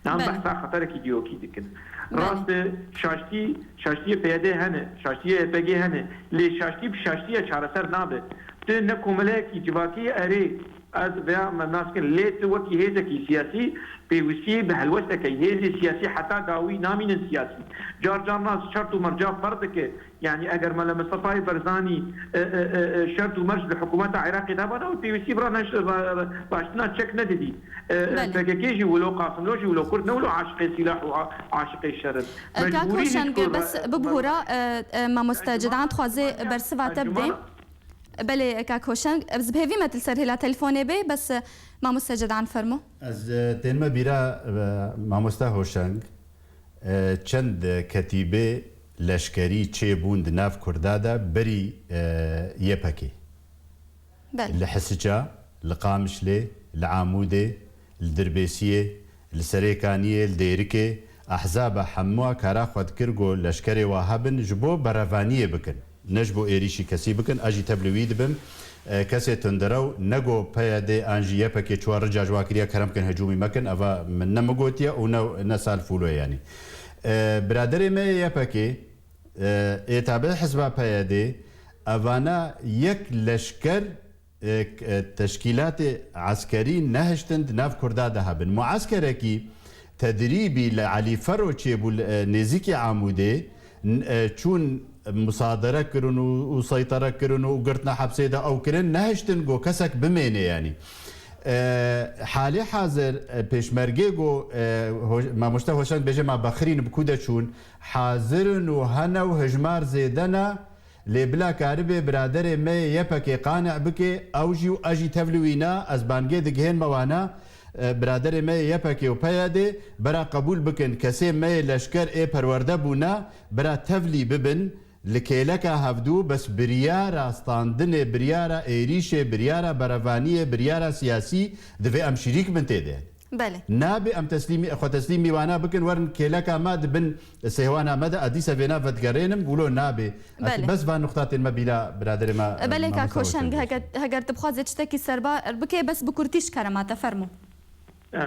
Niha em Belê. behsa xeterekî dîrokî dikin. Belê. Rast e, şaştî, şaştiyê P Y D hene, şaştiyê Y P G hene, lê şaştî bi şaştiye çareser nabe. Tu ne komeleyekî civakî ye, erê, ez vêya me nas kirin, lê tu wekî hêzekî siyasî pêwîstî bi helwesteke hêzê siyasî heta dawî namînin siyasî. Car car nas şert û merca ferq dike. Yanî eger Mele Mistefayê Barzanî, e, e, e, e, şert û merc li hikûmeta Iraqê de bana, ew pêwîstî bi raneş-, ra-, ra-, raştina çek nedidî. E, e, Belê. P K K jî wilo, Qasimlo jî wilo, Kurd ne wilo aşiqê sîlah û a-, aşiqê şer in. E, kak Mecbûrî Hoşeng, jî bes bibihûra, e, e, mamoste Cedan dixwaze bersiva te bide. Belê, kak Hoşeng, ez bi hêvî me tu li ser hêla telefonê bê, bes, e, mamoste Cedan fermo. Ez, e, tên me bîra, e, mamoste Hoşeng. E, çend ketîbê leşkerî çêbûn di nav Kurda de berî, e, Y P G. Belê. Li Hisica, li Qamişlê, li Amûdê, li Dirbêsiyê, li Serêkaniyê, li Dêrikê, ehzaba hemûa kara xwe dikir ku leşkerê wa hebin ji bo berevaniyê bikin. Ne ji bo êrîşî kesî bikin, ez jî tev li wî dibim. E, kesê tunderew ne got P Y D an jî Y P G çûya rica ji wan kiriye kerem bikin hicûmî mekin, eva min ne min gotiye û ne, ne sal fûlo ye yanî. E, biraderê me yê Y P G, e, ê tabe hizba P Y D, evana yek leşker, e, k-, e, teşkîlatê eskerî nehiştin di nav Kurda de hebin. Mueskerekî tedrîbî li Elî Fero çêbû li, e, nêzîkî Amûdê, n-, e, çûn musadere kirin û, û seytere kirin û girtine hepsê de ew kirin, nehiştin ku kesek bimêne, yanî. E, halê hazir, e, pêşmergê ku, e, ho-, mamoste Hoşeng dibêje, ma bexirîn bi ku de çûn, hazir in û hene û hijmar zêde ne, lê bila karibe biraderê me yê Y P G qanî bike, ew jî û ez jî tevlî wî ne, ez bangê digihênme wana, e, biraderê me yê Y P G û P Y D bera qebûl bikin, kesê me yê leşker ê perwerde bûne, bera tevlî bibin, li kêleka hevdû, bes biryara standinê, biryara êrîşê, biryara berevaniyê, biryara siyasî divê em şirîk bin tê de. Belê. Nabe em teslîmî, xwe teslîmî wana bikin, werin kêleka me di bin sêwana me de, ez dîsa vêna vedigerênim, wilo nabe. Ez Belê. bes van nuqtatên me bîra biraderê me, Belê, mamoste kak Hoşeng, Hoşeng. heger, heger tu bixwazê tiştekî serba bike, bes bi kurtî ji kerema te fermo. Eh,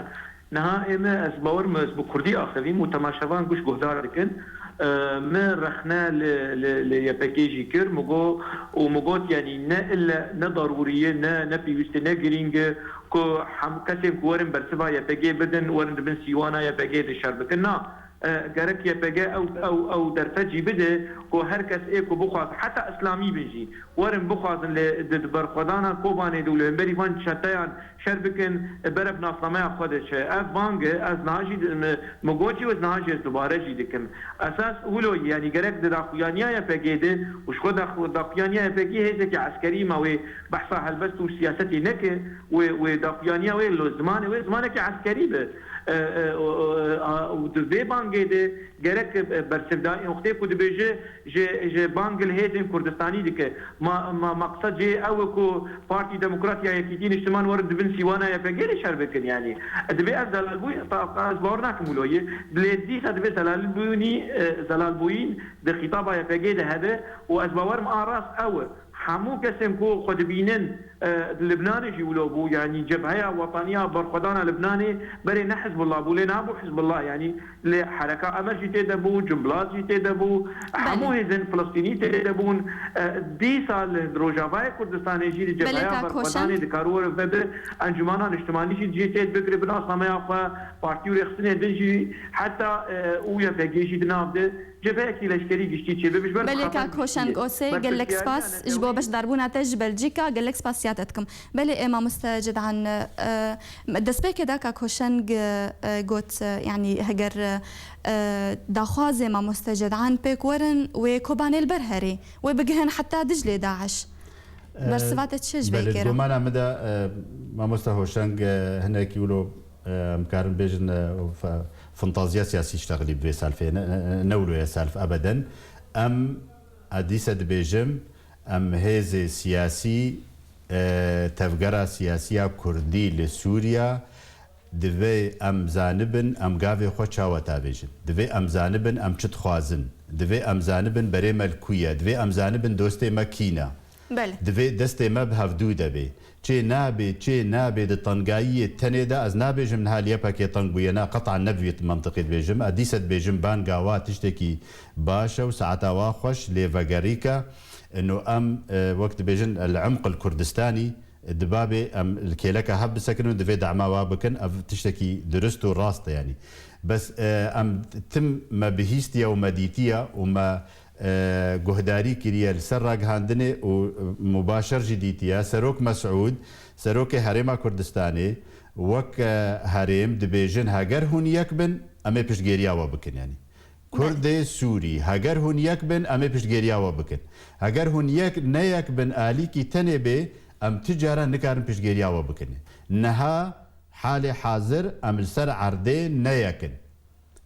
niha ê me, ez bawer me, ez bi kurdî axivîm û temaşevan guş guhdar dikin. Eh, me rexne li, li, li Y P G jî kir, min got, û min got, yanî ne ille, ne darûrî ye, ne, ne pêwîst e, ne girîng e ku hemû kesên ku werin bersiva Y P G bidin, werin di bin sîwana Y P G de şer bikin. Na, e, gerek Y P G ew, ew, ew derfet jî bide ku her kes ê ku bixwaz, heta îslamî bin jî, werin bixwazin lê di, di berxwedana Kobanê de û li hemberî van çeteyan şer bikin, e, bere bi nasnameya xwe de çi. Ev bang e, ez niha jî di-, mi, mi got jî û ez niha jî ez dubare jî dikim. Esas wilo ye, yanî gerek di daxuyaniya Y P G de û ji xwe daxu-, daxuyaniya Y P G hêzekî eskerî ma wê behsa helbest û siyasetê neke, wê, wê daxuyaniya wê li zimanê wê zimanekî eskerî be. E, e, o, o, a, û di vê bangê de gerek, e, bersivda-, wextê ku dibêje ji, ji bang li hêzên Kurdistanî dike. Ma, ma, maqsed jê ew e ku Partî Demokrat ya Yekîtî Niştiman werin di bin sîwana Y P G de şer bikin, yanî. Divê ev zelalbûyî, ta, ta ez bawer nakim wilo ye. Lê dîsa divê zelalbûyînî, e, zelalbûyîn di xîtaba Y P G de hebe û ez bawer me a rast ew e. Hemû kesên ku xwe dibînin, e, di Libnanê jî wilo bû, yanî Cebheya Wetaniya Berxwedana Libnanê berê ne Hizbullah bû, lê niha bû Hizbullah, yanî li Hereka Emer jî tê de bû, Cumblaz jî tê de bû, Belê. hemû hêzên Filistînî tê de bûn. E, dîsa li Rojavayê Kurdistanê jî li Belê, Cebheya kak Berxwedanê Hoşeng. dikare were vebe, Encûmena Niştimanî jî cihê tê bigire bi nasnameya xwe, partî û rêxistinê din jî heta, e, û Y P G jî di nav de. Cebheyekî leşkerî giştî çêbibe ji ber Belê, dixatin kak Hoşeng giştî Osê, gelek spas ji bo beşdarbûna te ji Belcîka, gelek spasiya te dikim. Belê, ê mamoste Ced'an, e, destpêkê de kak Hoşeng, e, got, e, yanî heger, e, daxwazê mamoste Ced'an pêk werin, wê Kobanê li ber herê, wê bigihin heta Diclê DAIŞ. E, Bersiva te çi ji vê Belê, kêra? Gomana min de, e, mamoste Hoşeng, e, hinekî wilo, e, em karin bêjin, e, fe-, fantaziya siyasî iştexilî bi vê selfê, ne, ne, ne wilo ye self ebeden. Em, ez dîse dibêjim, em hêzê siyasî, e, tevgera siyasiya Kurdî li Sûriya, divê em zanibin, em gavê xwe çawa tavêjin. Divê em zanibin, em çi dixwazin. Divê em zanibin, berê me li ku ye. Divê em zanibin, dostê me kî ne. Belê. Divê destê me bi hevdû de bê. Çê nabê, çê nabê di tengayiyê tenê de, ez nabêjim niha li Y P G teng bûye, na, qet'an ne bi vî mentiqê dibêjim. Ez dîse dibêjim banga wa tiştekî baş e û saeta wa xweş lê vegerîka. Ino em, e, wek dibêjin, el umq el Kurdistanî, dibabê em li kêleka hev bisekinin û divê dema wa bikin. Ev tiştekî dirust û rast e, yanî. Bes, e, em tim me bihîstiye û me dîtiye û me e, guhdarî kiriye li ser ragihandinê û, e, mubaşer jî dîtiye. Serok Mesûd, Serokê Herêma Kurdistanê, wek, e, herêm dibêjin, heger hûn yek bin, em ê piştgêriya we bikin. Yanî Belê. Kurdê Sûrî, heger hûn yek bin, em ê piştgêriya we bikin. Heger hûn yek, ne yek bin, alîkî tenê bê, em ti cara nikarin piştgêriya we bikin. Niha, halê hazir, em li ser erdê ne yek in.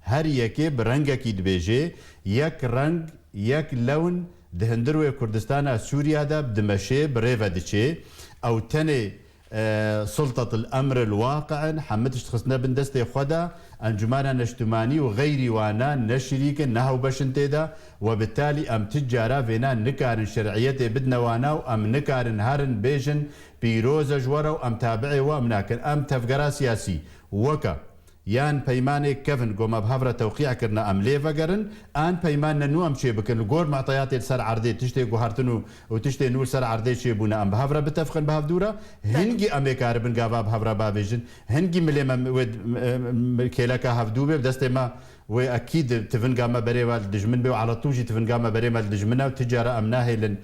Her yekê bi rengekî dibêje, yek reng, yek lewn di hundirê Kurdistana Sûriya de dimeşe, bi rê ve diçe. Ew tenê, e, sultetil emril waqi in, hemî tişt xistine bin destê xwe de, Encûmena Neştimanî û xeyrî wana ne şirîk in, ne hewbeş in tê de. Webitalî em ti cara vêna nikarin şer'iyetê bidine wana û em nikarin herin bêjin, pîroz e ji we re û em tabi'ê we em nakin. Em tevgera siyasî weke Yan peymanê kevin ku me bi hev re tewqî kirine, em lê vegerin, an peymanê nû em çêbikin, li gor mu'teyatê li ser erdê tiştê guhertin û, û tiştê nû li ser erdê çêbûne, em bi hev re bitefqin bi hevdû re, Belê. hingî em ê karibin gava bi hev re bavêjin, hingî milê me wê, em, em, kêleka hevdû bê, bi destê me Wê ekîd tivinga me berê me li dijmin bê û ala tû jî tivinga me berê me li dijmin e û ti cara em nahêlin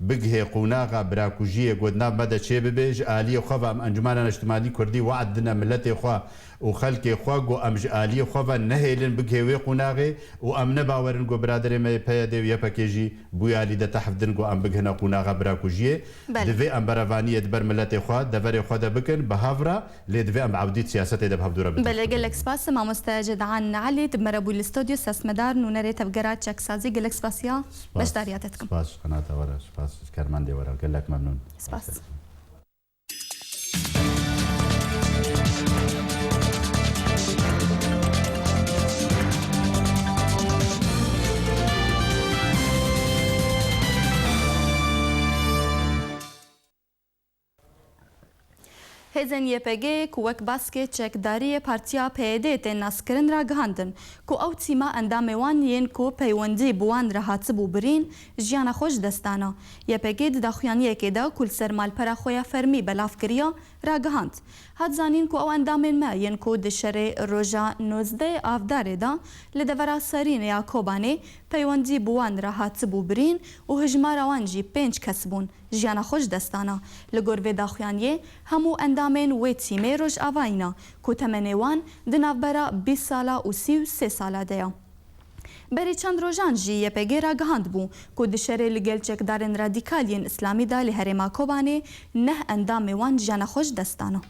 bigihê qûnaxa birakujiyê ku di nav me de çêbibe. Ji aliyê xwe ve em Encûmena Neştimanî Kurdî we'd dine miletê xwe û xelkê xwe ku em ji aliyê xwe ve nehêlin bigihê wê qûnaxê û em ne bawer in ku biraderê me yê P Y D û Y P G jî bi wî alî de tehf din ku em bigihine qûnaxa birakujiyê. Belê. Divê em berevaniyê di ber miletê xwe, deverê xwe de bikin, bi hev re. Lê divê em bi ewdî di siyasetê de bi hevdû re bikin. Belê, gelek spas. Mamoste Cedan Elî, tu bi me re bûyî li stodyo, siyasetmedar, nûnerê tevgera çeksazî. Gelek spasiya beşdariya te dikim. Spas ji qenata we re, spas ji kermendê we re. Gelek memnûn. Spas. Hêzên Y P G ku wek baskê çekdariyê partiya P Y D tên naskirin ragihandin ku ew tîma endamê wan yên ku peywendî bi wan re hatibû birîn, jiyana xwe ji dest dana. Y P G di daxuyaniyekê de ku li ser malpera xwe ya fermî belav kiriye, ragihand. Hat zanîn ku ew endamên me yên ku di şerê roja nozdeh Avdarê de li devera Serînê ya Kobanê peywendî bi wan re hatibû birîn û hijmara wan jî pênc kes bûn, jiyana xwe ji dest dana. Li gor vê daxuyaniyê hemû endamên wê tîmê rojavayî ne ku temenê wan di navbera bîst sala û sî û sê sala de ye. Berî çend rojan jî Y P G ragihand bû ku di şerê li gel çekdarên radîkal yên îslamî de li herêma Kobanê neh endamê wan jiyana xwe ji dest dana.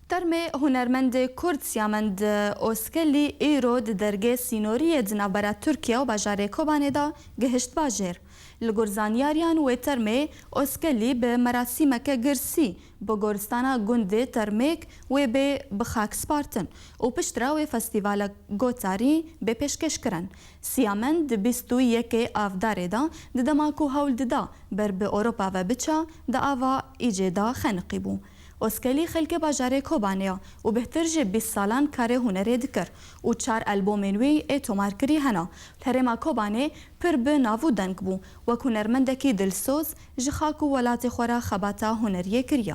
Termê hunermendê Kurd Siyamend Ozkelî îro di dergê sînoriyê di navbera Tirkiye û bajarê Kobanê de gihişt bajêr. Li gor zanyariyan wê termê Ozkelî bi merasîmeke girsî bi goristana gundê Termêk wê bê bi xak spartin û piştre wê festîvalek gotarî bê pêşkêşkirin. Siyamend di bîst û yekê Avdarê de di dema ku hewl dida ber bi Ewropa ve biça, di ava Îcê de xeniqî bû. Ozkelî xelkê bajarê Kobanê ye û bêhtir ji bîst salan karê hunerê dikir û çar albomên wî ê tomarkirî hene. Li herêma Kobanê pir bi nav û deng bû. Wek hunermendekî dilsoz ji xak û welatê xwe re xebata huneriyê kiriye.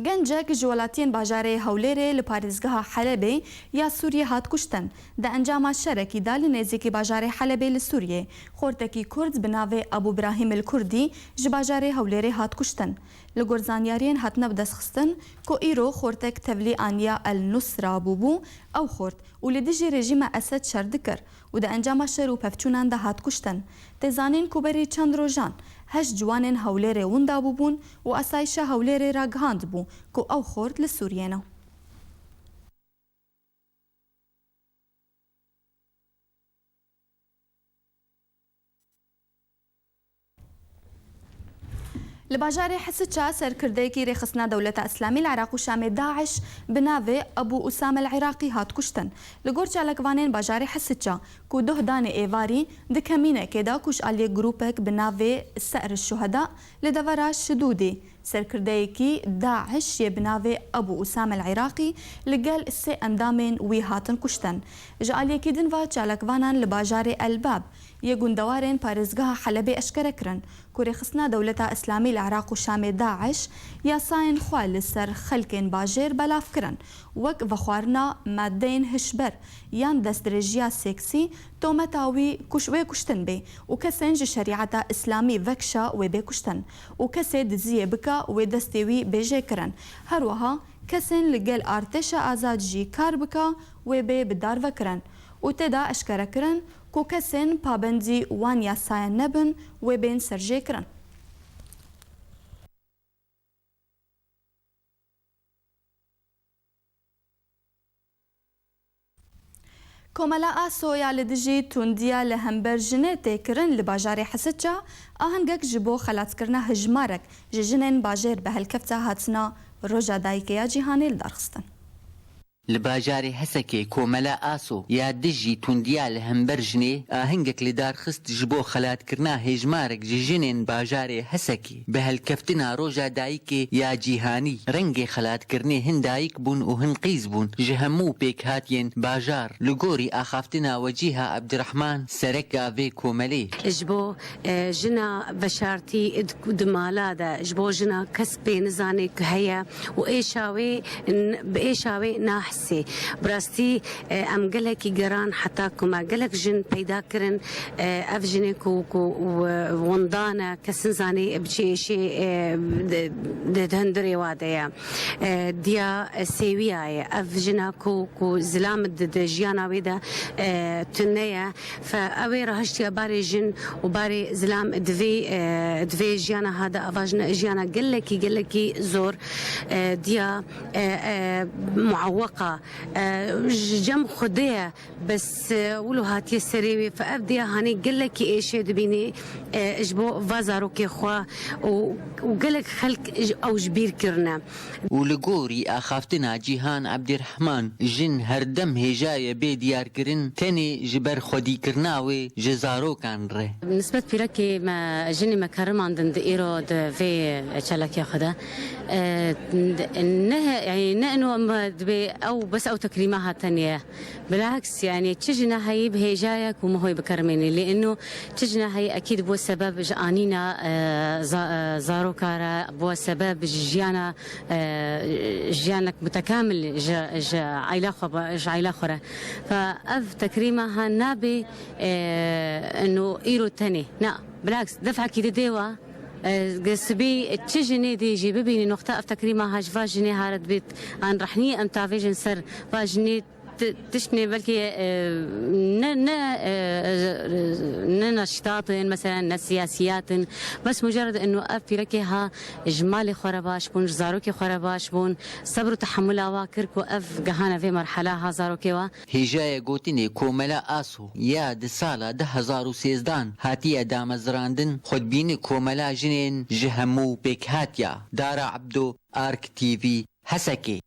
Gencek ji welatiyên bajarê Hewlêrê li parêzgeha Helebê ya Sûriyê hat kuştin. Di encama şerekî de li nêzîkî bajarê Helebê li Sûriyê, xortekî Kurd bi navê Ebû Brahîm el Kurdî ji bajarê Hewlêrê hat kuştin. Li gor zanyariyên hatine bidestxistin ku îro xortek tevlî aniya El Nusra bûbû, ew xort û li dijî rejîma Esed şer dikir û di encama şer û pevçûnan de hat kuştin. Tê zanîn ku berî çend rojan heşt ciwanên Hewlêrê winda bûbûn û asayişa Hewlêrê ragihand bû ku ew xort li Sûriyê ne. Li bajarê Hisiça serkirdeyekî Rêxistina Dewleta Îslamî li Iraq û Şamê, DAIŞ, bi navê Ebû Usame El Iraqî hat kuştin. Li gor çalakvanên bajarê Hisiça, ku doh danê êvarî di kemînekê de ku ji aliyê grûpek bi navê Se'r Şuheda li devera Şidûdê, serkirdeyekî DAIŞ yê bi navê Ebû Usame El Iraqî li gel sê endamên wî hatin kuştin. Ji aliyekî din ve çalakvanan li bajarê El Bab yê gundewarên parêzgeha Helebê eşkere kirin ku Rêxistina Dewleta Îslamî li Iraq û Şamê, DAIŞ, yasayên xwe li ser xelkên bajêr belav kirin, wek vexwarina madeyên hişber yan destdirêjiya seksî, tometa wî kuş-, wê kuştin bê û kesên ji şerîeta Îslamî vekşa wê bê kuştin û kesê diziyê bika wê destê wî bê jêkirin. Her wiha kesên li gel artêşa azad jî kar bika wê bê bi dar vekirin û tê de eşkere kirin ku kesên pabendî wan yasayan nebin wê bên serjêkirin. Komela ASO ya li dijî tundiya li hember jinê tê kirin li bajarê Hisiça, ahengek ji bo xelatkirina hijmarek ji jinên bajêr bi helkefta hatina Roja Dayikê ya Cîhanê li dar xistin. Li bajarê Hesekê Komela Aso ya dijî tundiya li hember jinê ahengek li dar xist ji bo xelatkirina hêjmarek ji jinên bajarê Hesekê. Bi helkeftina Roja Dayikê ya Cîhanî, rengê xelatkirinê hin dayik bûn û hin qîz bûn ji hemû pêkhatiyên bajar, li gorî axaftina Wecîha Ebdirehman, sereka vê komelê. Ji bo, e, jina veşartî di, di mala de, ji bo jina kes pê nizane ku heye û êşa wê n-, bi êşa wê nahisê. Bi rastî, e, em gelekî geran heta ku me gelek jin peyda kirin, e, ev jinê ku, ku w-, winda ne, kes nizane bi çi êşê, e, di, di, di hundirê wa de ye. E, diya, e, sêwiya ye. Ev jina ku, ku zilam dide jiyana wê de, e, tune ye. Fe ew ê rahiştiya barê jin û barê zilam divê, e, divê jiyana ha de ava jina, jiyana gelekî, gelekî zor, e, diya, e, e, muaweqa, e, ji cem Xwedê ye, bes, e, wilo hatiye serê wê. Fe ev diya hanê gelekî êşê dibînê, e, ji bo va zarokê xwe û, û gelek xelk ji, ew ji bîr kirine. Û li gorî axaftina Cîhan Ebdîrehman, jin herdem hêja ye bê diyarkirin, tenê ji ber xwedîkirina wê ji zarokan re. Nisbet pîrekê me, jinê me kerimandin di îro di vê çalakê xwe de. E, ne, yani ne ino em dibê ew bes ew tekrîma hateniye. Bilaks, yani çi jina heyî bi hêja ye ku mihoy bikerimênî. Lê ino çi jina heyî ekîd bû sebeb ji anîna, e, za-, e, zaroka re, bû sebeb ji jiyana, e, jiyanek mutekamil ji, ji aîla xwe ba-, ji aîla xwe re. Fa ev tekrîma ha nabê, e, ino îro tenê. Na, bilaks, defekî didê wa, e, sibî çi jinê dê jî bibînî noxta ev tekrîma ha ji va jinê ha re dibêt an rehnî em tavêjin ser va jinê Ti-, tiştnê belkî, e, ne, ne, e, ne naşîtat in, mesela ne siyasiyat in. Bes mucerred inu ev pîrekê ha ji malê xwe re baş bûn, ji zarokê xwe re baş bûn. Sebr û tehemula wa kir ku ev gehane vê merhela ha zarokê wa. Hêjaya gotinê Komela Aso ya di sala du hezar û sêzdan hatiye damezrandin, xwedbîni Komela Jinên ji hemû pêkhatiya. Dara Ebdo, Ark T V, Hesekê.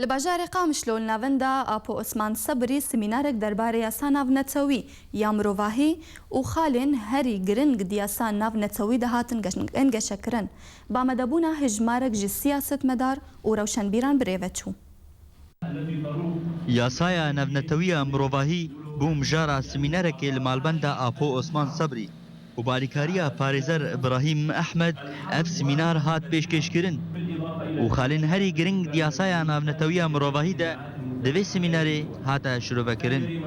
Li bajarê Qamişlo li navenda Apo Osman Sebrî semînarek derbarê yasa navnetewî ya mirovahî û xalên herî giring di yasa navnetewî de hatin geş-, gengeşekirin. Bi amadebûna hejmarek ji siyasetmedar û rewşenbîran bi rê ve çû. Yasaya navnetewî ya mirovahî bû mijara semînerekê li malbenda Apo Osman Sebrî. û bi alîkariya parêzer Îbrahîm Ehmed ev semînar hat pêşkêşkirin û xalên herî giring di yasaya navnetewiya mirovahî de di vê semînerê hate şirovekirin.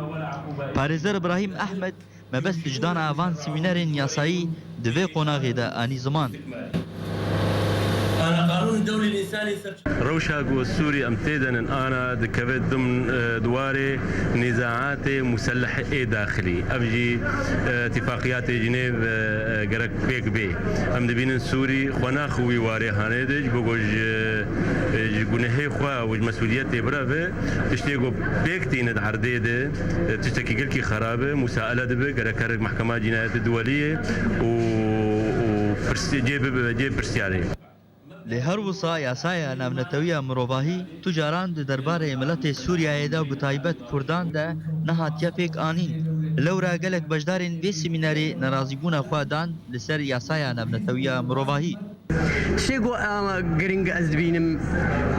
Parêzer Îbrahîm Ehmed mebest ji dana van semînerên yasayî di vê qonaxê de anî ziman. Rewşa ku Sûrî em tê de nin ana dikeve dim, e, di warê nîzaatê muselleh ê daxilî. Ev jî, e, Tifaqiyatê Cinêv, e, e, gerek pêk bê. Em dibînin Sûrî xwe nax wî warê hanê de, ji bo ku ji, e, ji gunehê xwe û ji mesûliyetê bireve, tiştê ku pêk tîne di erdê de, e, tiştekî gelkî xerab e, musaele dibe, gerek herek Mehkema Cînayetê Duwelî ye û, û pirsê-, cê bibe cê pirsyarê. Lê her wisa yasaya navnetewiya mirovahî tu caran di derbarê miletê Sûriyeyê de û bi taybet Kurdan de nehatiye pêk anîn. Lewra gelek beşdarên vê semînerê nerazîbûna xwe dan li ser yasaya navnetewiya mirovahî. Tiştê ku a giring ez dibînim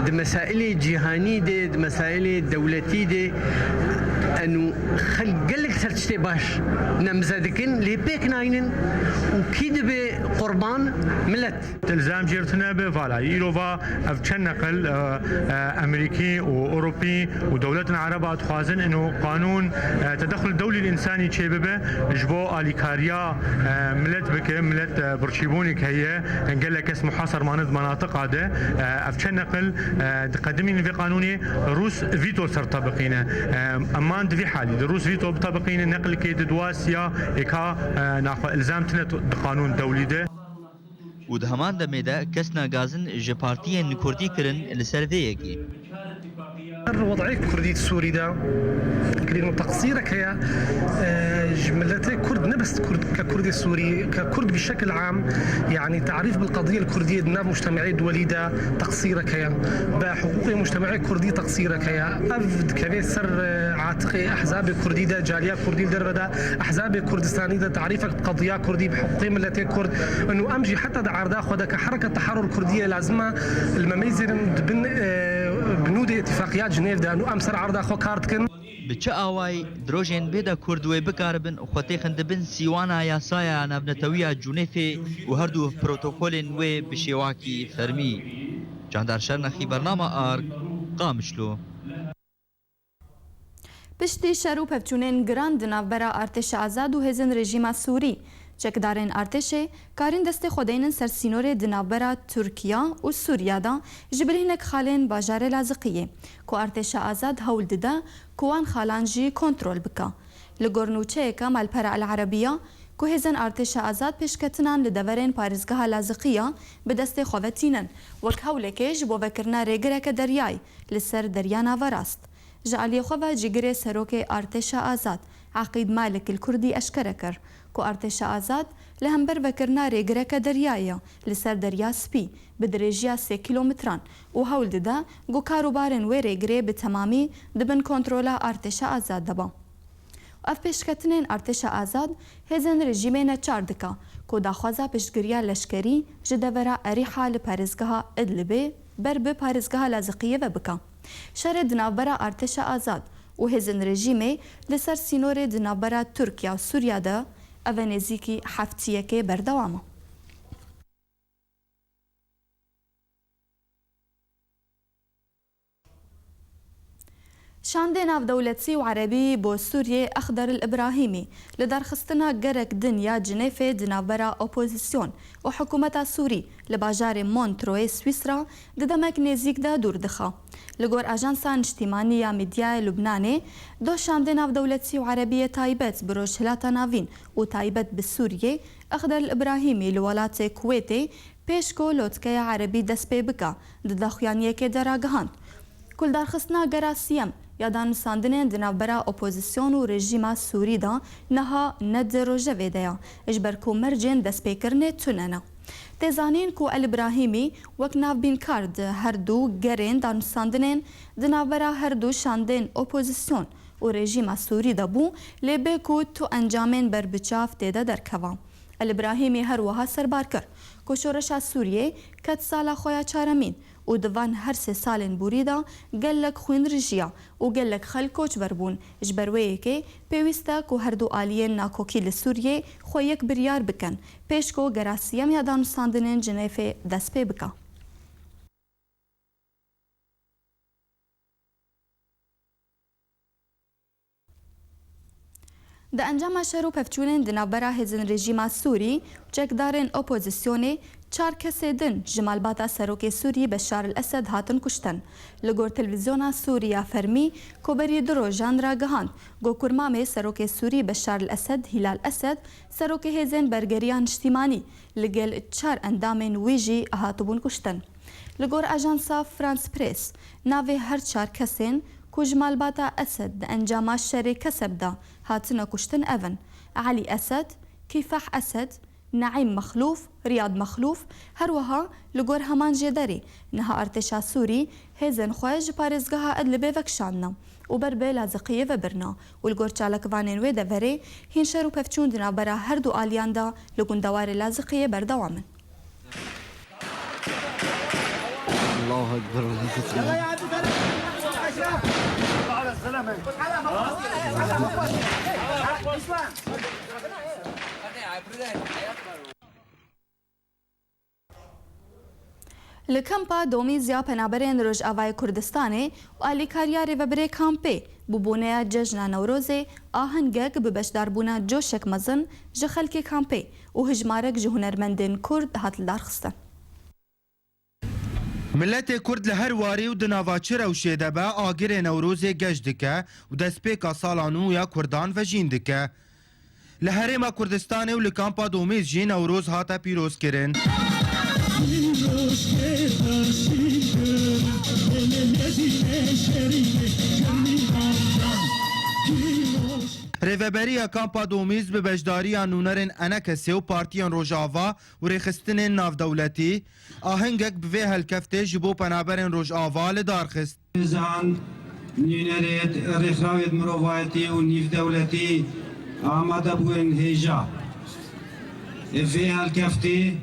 di mesailê cîhanî de, di mesailê dewletî de, enû xelk gelek ser tiştê baş nemze dikin, lê pêk naynin û kî dibe qurban? Milet. Îlzam jê re tune be, vala îro va ev çend neqil, e, e, Amerîkî û Ewropî û dewletên Ereba dixwazin ino qanûn, e, tedexul dewlî însanî çêbibe, ji bo alîkariya, e, milet bike, milet, e, birçîbûnêk heye, gelek kes muhasir mane di menatiqa de, e, ev çend neqil, e, diqedimîn vê qanûnê Rûs vîto ser tebiqîne. E, eman di vî halî de Rûs vîto bitebiqîne, neqlikê di duwasiya êka, e, naxwe îlzam tine di qanûn dewlî de. Û di heman demê de kesna gazin ji partiyên kurdî kirin li ser vê yekê. وضعية كردية سوري دا كلمة تقصيرك هي، آه، جملتي كرد نبست كرد ككرد سوري ككرد بشكل عام، يعني تعريف بالقضية الكردية دنا مجتمعي دولي دا تقصيرك هي، بحقوق مجتمعي كردي تقصيرك هي. أفد كبير سر، آه، عاتقي أحزاب كردي دا جالية كردي لدربة دا أحزاب كردستاني دا تعريفك بقضية كردي بحقوق ملتي كرد، إنه أمجي حتى دا عرضا خدك حركة تحرر كردية لازمة المميزة بن، آه، بنود اتفاقيات جنيف دا إنه أمسر عرضا خو كارد كن. Bi çi awayî di rojên bê de Kurd wê bikaribin xwe têxin di bin sîwana yasaya navnetewiya Cûnêfê û her du protokolên wê bi şêwakî fermî? Candar Şernexî, Bernama Ark, Qamişlo. Piştî şer û pevçûnên giran di navbera artêşa azad û hêzên rejîma Sûrî, çekdarên artêşê karîn destê xwe deynin ser sînorê di navbera Tirkiya û Sûriya de ji bilî hinek xalên bajarê Laziqiyê, ku artêşa azad hewl dide ku wan xalan jî kontrol bike. Li gor nûçeyeke malpera El Erebiya, ku hêzên artêşa azad pêşketinan li deverên parêzgeha Laziqiya bi destê xwe ve tînin, wek hewlekê ji bo vekirina rêgireke deryayî li ser Derya Naverast. Ji aliyê xwe ve cîgirê serokê artêşa azad, Eqîd Malik El Kurdî eşkere kir ku artêşa azad li hember vekirina rêgireke deryayê li ser Derya Spî bi dirêjiya sê kîlometran û hewl dide ku karûbarên wê rêgirê bi temamî di bin kontrola artêşa azad de be. Ev pêşketinên artêşa azad hêzên rejîmê neçar dike ku daxwaza piştgiriya leşkerî ji devera Erîha li parêzgeha Idlibê ber bi parêzgeha Laziqiyê ve bike. Şerê di navbera artêşa azad û hêzên rejîmê li ser sînorê di navbera Tirkiya û Sûriya de ev e nêzîkî heftiyekê berdewam e. Şandê navdewletî û erebî bo Sûriyê Exder El Îbrahîmî li darxistina gerek din ya Cinêfê di navbera opozîsyon û hikûmeta Sûrî li bajarê Montreuxê Swîsra di demek nêzîk de dûr dixe. Li gor Ajansa Niştîmanî ya Medyaya Lubnanê, du şandê navdewletî û erebî yê taybet bi Rojhilata Navîn û taybet bi Sûriyê, Exder El Îbrahîmî li welatê Kuwêtê pêş ku lotkeya erebî dest pê bike, di daxuyaniyekê de ragihand ku li darxistina gera siyem ya danûstandinên di navbera opozîsyon û rejîma Sûrî de niha ne di rojevê de ye, ji ber ku mercên destpêkirinê tune ne. Tê zanîn ku El Îbrahîmî wek navbînkar di her du gerên danûstandinên di navbera her du şandên opozîsyon û rejîma Sûrî de bû, lê bê ku tu encamên berbiçav tê de derkeva. El Îbrahîmî her wiha serbar kir ku şoreşa Sûriyê ket sala xwe ya çaremîn û di van her sê salên borî de gelek xwîn rijiya û gelek xelk koçber bûn. Ji ber wê yekê pêwîst e ku her du aliyên nakokî li Sûriyê xwe yek biryar bikin, pêş ku gera siyem ya danûstandinên Cinêfê dest pê bike. Di encama şer û pevçûnên di navbera hêzên rejîma Sûrî û çekdarên opozîsyonê, çar kesê din ji malbata serokê Sûrî Beşar El Esed hatin kuştin. Li gor televîzyona Sûrî ya fermî, ku berî du rojan ragihand, ku kurmamê serokê Sûrî Beşar El Esed, Hîlal Esed, serokê hêzên bergeriya niştîmanî, li gel çar endamên wî jî hatibûn kuştin. Li gor ajansa France Press, navê her çar kesên ku ji malbata Esed di encama şerê Keseb de hatine kuştin ev in: Elî Esed, Kîfeh Esed, Neîm Mexlûf, Riyad Mexlûf. Her wiha li gor heman jêderê, niha artêşa Sûrî hêzên xwe ji parêzgeha Idlibê vekişandine û ber bi Laziqiyê ve birine û li gor çalakvanên wê deverê hîn şer û pevçûn di navbera her du aliyan de li gundewarê Laziqiyê berdewam in. Allahu Ekber. Li kampa Domîz ya Penaberên Rojavayê Kurdistanê û alîkariya rêvebirê kampê, bi boneya cejna Newrozê, ahengek bi beşdarbûna coşek mezin ji xelkê kampê û hijmarek ji hunermendên Kurd hat lidarxistin. Miletê Kurd li her warî û di nava çi rewşê de be, agirê Newrozê geş dike û destpêka sala nû ya Kurdan vejîn dike. Li Herêma Kurdistanê û li Kampa Domîz jî Newroz hate pîrozkirin. Rêveberiya Kampa Domîz bi beşdariya nûnerên ENKSê û partiyên Rojava û rêxistinên navdewletî, ahengek bi vê helkeftê ji bo penaberên Rojava li dar xist. Zan, nûnerêt, rêxrawêt mirovayetî û nîvdewletî amade bûn hêja. Vê helkeftî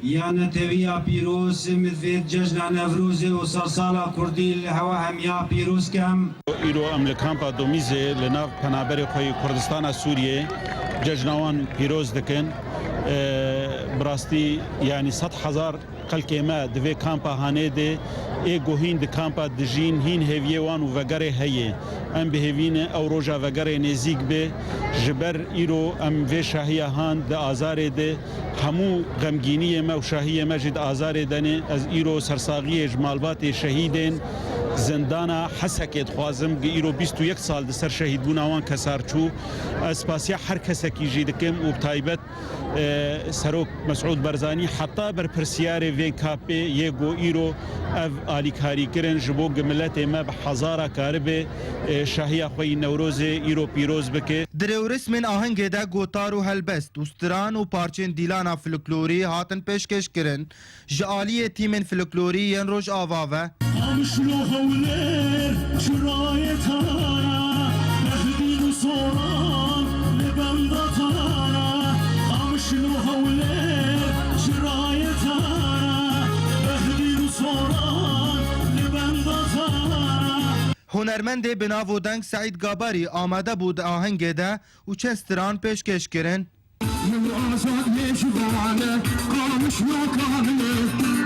ya netewiya pîroz, min divêt cejna Newrozê û sersala Kurdî li hewa hemiya pîroz kem. Îro em li Kampa Domîzê li nav penaberê xwe yê Kurdistana Sûriyê cejna wan pîroz dikin. Ee, bi rastî, yanî sed hezar xelkê me di vê kampa hanê de ê ku hîn di kampa dijîn, hîn hêviyê wan û vegerê heye. Em bi hêvî ne ew roja vegerê nêzîk be. Ji ber îro em vê şahiya han di azarê de, hemû xemgîniyê me û şahiyê me jî di azarê de ne. Ez îro sersaxiyê ji malbatê şehîdên zindana Hesekê dixwazim, ku îro bîst û yek sal di ser şehîdbûna wan kesar çû. Ez spasiya her kesekî jî dikim û bi taybet e, Serok Mesûd Barzanî, heta berpirsiyarê vê kapê yê ku îro ev alîkarî kirin, ji bo ku miletê me bi hezara karibe, e, şahiya xwe yî Newrozê îro pîroz bike. Di rêwrismên ahengê de gotar û helbest û stran û parçên dîlana folklorî hatin pêşkêş kirin. Ji aliyê tîmên folklorî yên Rojava ve. Qamişlo Hewlêr çirayê tana, Behdîn û Soran li benda tana. Qamişlo Hewlêr çirayê tana, Behdîn û Soran li benda tana. Hunermendê bi nav û deng Seîd Gabarî amade bû di ahengê de û çend stran pêşkêş kirin. Min azad mêjibane, qamiş lokan e,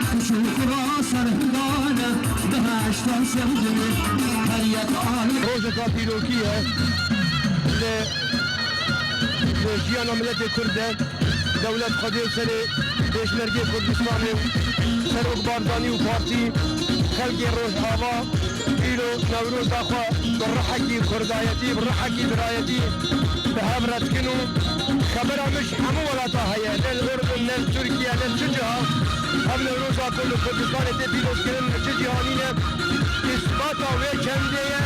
kuşu xura serhildane, behiştan serdine, her yek alem. Rojeka dîrokî ye li, li jiyana miletê Kurd de. Dewlet Xwedê serê pêşmergê Kurdistanê, Serok Barzanî û partî, xelkê Rojava îro Newroza xwe bi rihekî kurdayetî, bi rihekî birayetî bi hev re dikin û xebera min ji hemû welata heye, ne li Urdun, ne li Tirkiye, ne li çi ciha. Ev Newroza ku li Kurdistanê tê pîrozkirin li çi ciha nîne, îsbata wê çendê ye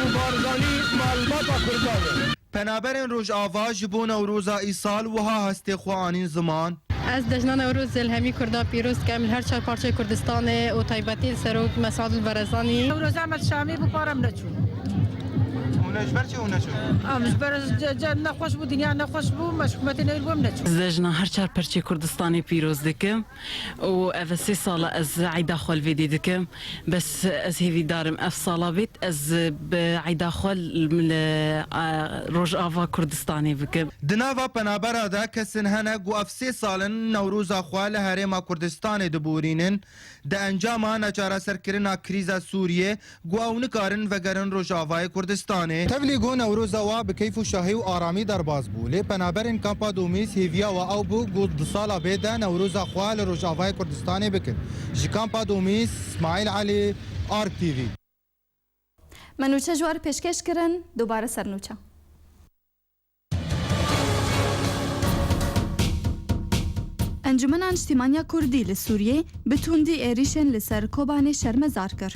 û Barzanî malbata Kurdan e. Penaberên Rojava ji bo Newroza îsal wiha hestê xwe anîn ziman. Ez cejna Newrozê li hemî Kurda pîroz dikim, li her çar parçeyê Kurdistanê û taybetî li Serok Mesûd Barzanî. Newroza me li Şamê bû, para em neçûn. Hûn ji ber çi hûn neçûn? Em ji ber ce-, ce-, nexweş bû, dinya nexweş bû, me ji hikûmetê newîr bû, em neçûn. Cejna her çar parçeyê Kurdistanê pîroz dikim û ev sê sala ez eyda xwe li vê dê dikim. Bes ez hêvîdar im ev sala bêt, ez bi eyda xwe li, li, e, Rojava Kurdistanê bikim. Di nava penabera de kesin hene ku ev sê sal in Newroza xwe li Herêma Kurdistanê diborînin, di encama neçareserkirina krîza Sûriyê ku ew nikarin vegerin Rojavayê Kurdistanê. Tevlî ku Newroza wa bi keyf û şahî û aramî derbas bû, lê penaberên Kampa Domîz hêviya wa ew bû ku di sala bê de Newroza xwe li Rojavayê Kurdistanê bikin. Ji Kampa Domîz, Smaîl Elî, Ark T V. Me nûçe ji we re pêşkêş kirin, dubare ser nûçe. Encûmena Niştîmaniya Kurdî li Sûriyê bi tundî êrîşên li ser Kobanê şermezar kir.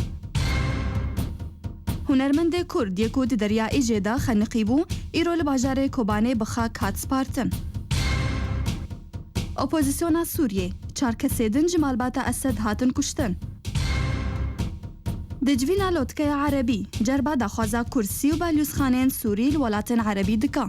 Hunermendê Kurd yê ku di Derya Êjê de xeniqî bû, îro li bajarê Kobanê bi xak hat spartin. Opozisyona Sûriyê, çar kesê din ji malbata Esed hatin kuştin. Di civîna lotkeya erebî, cerba daxwaza kursî û balyozxaneyên Sûrî li welatên erebî dike.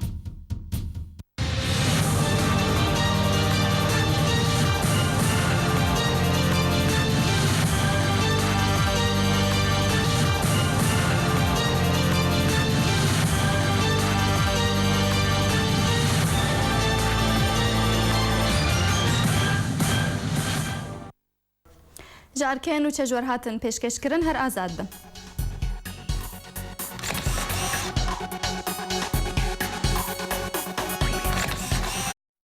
Ji erkeyên nûçe ji we re hatin pêşkêşkirin, her azad bin.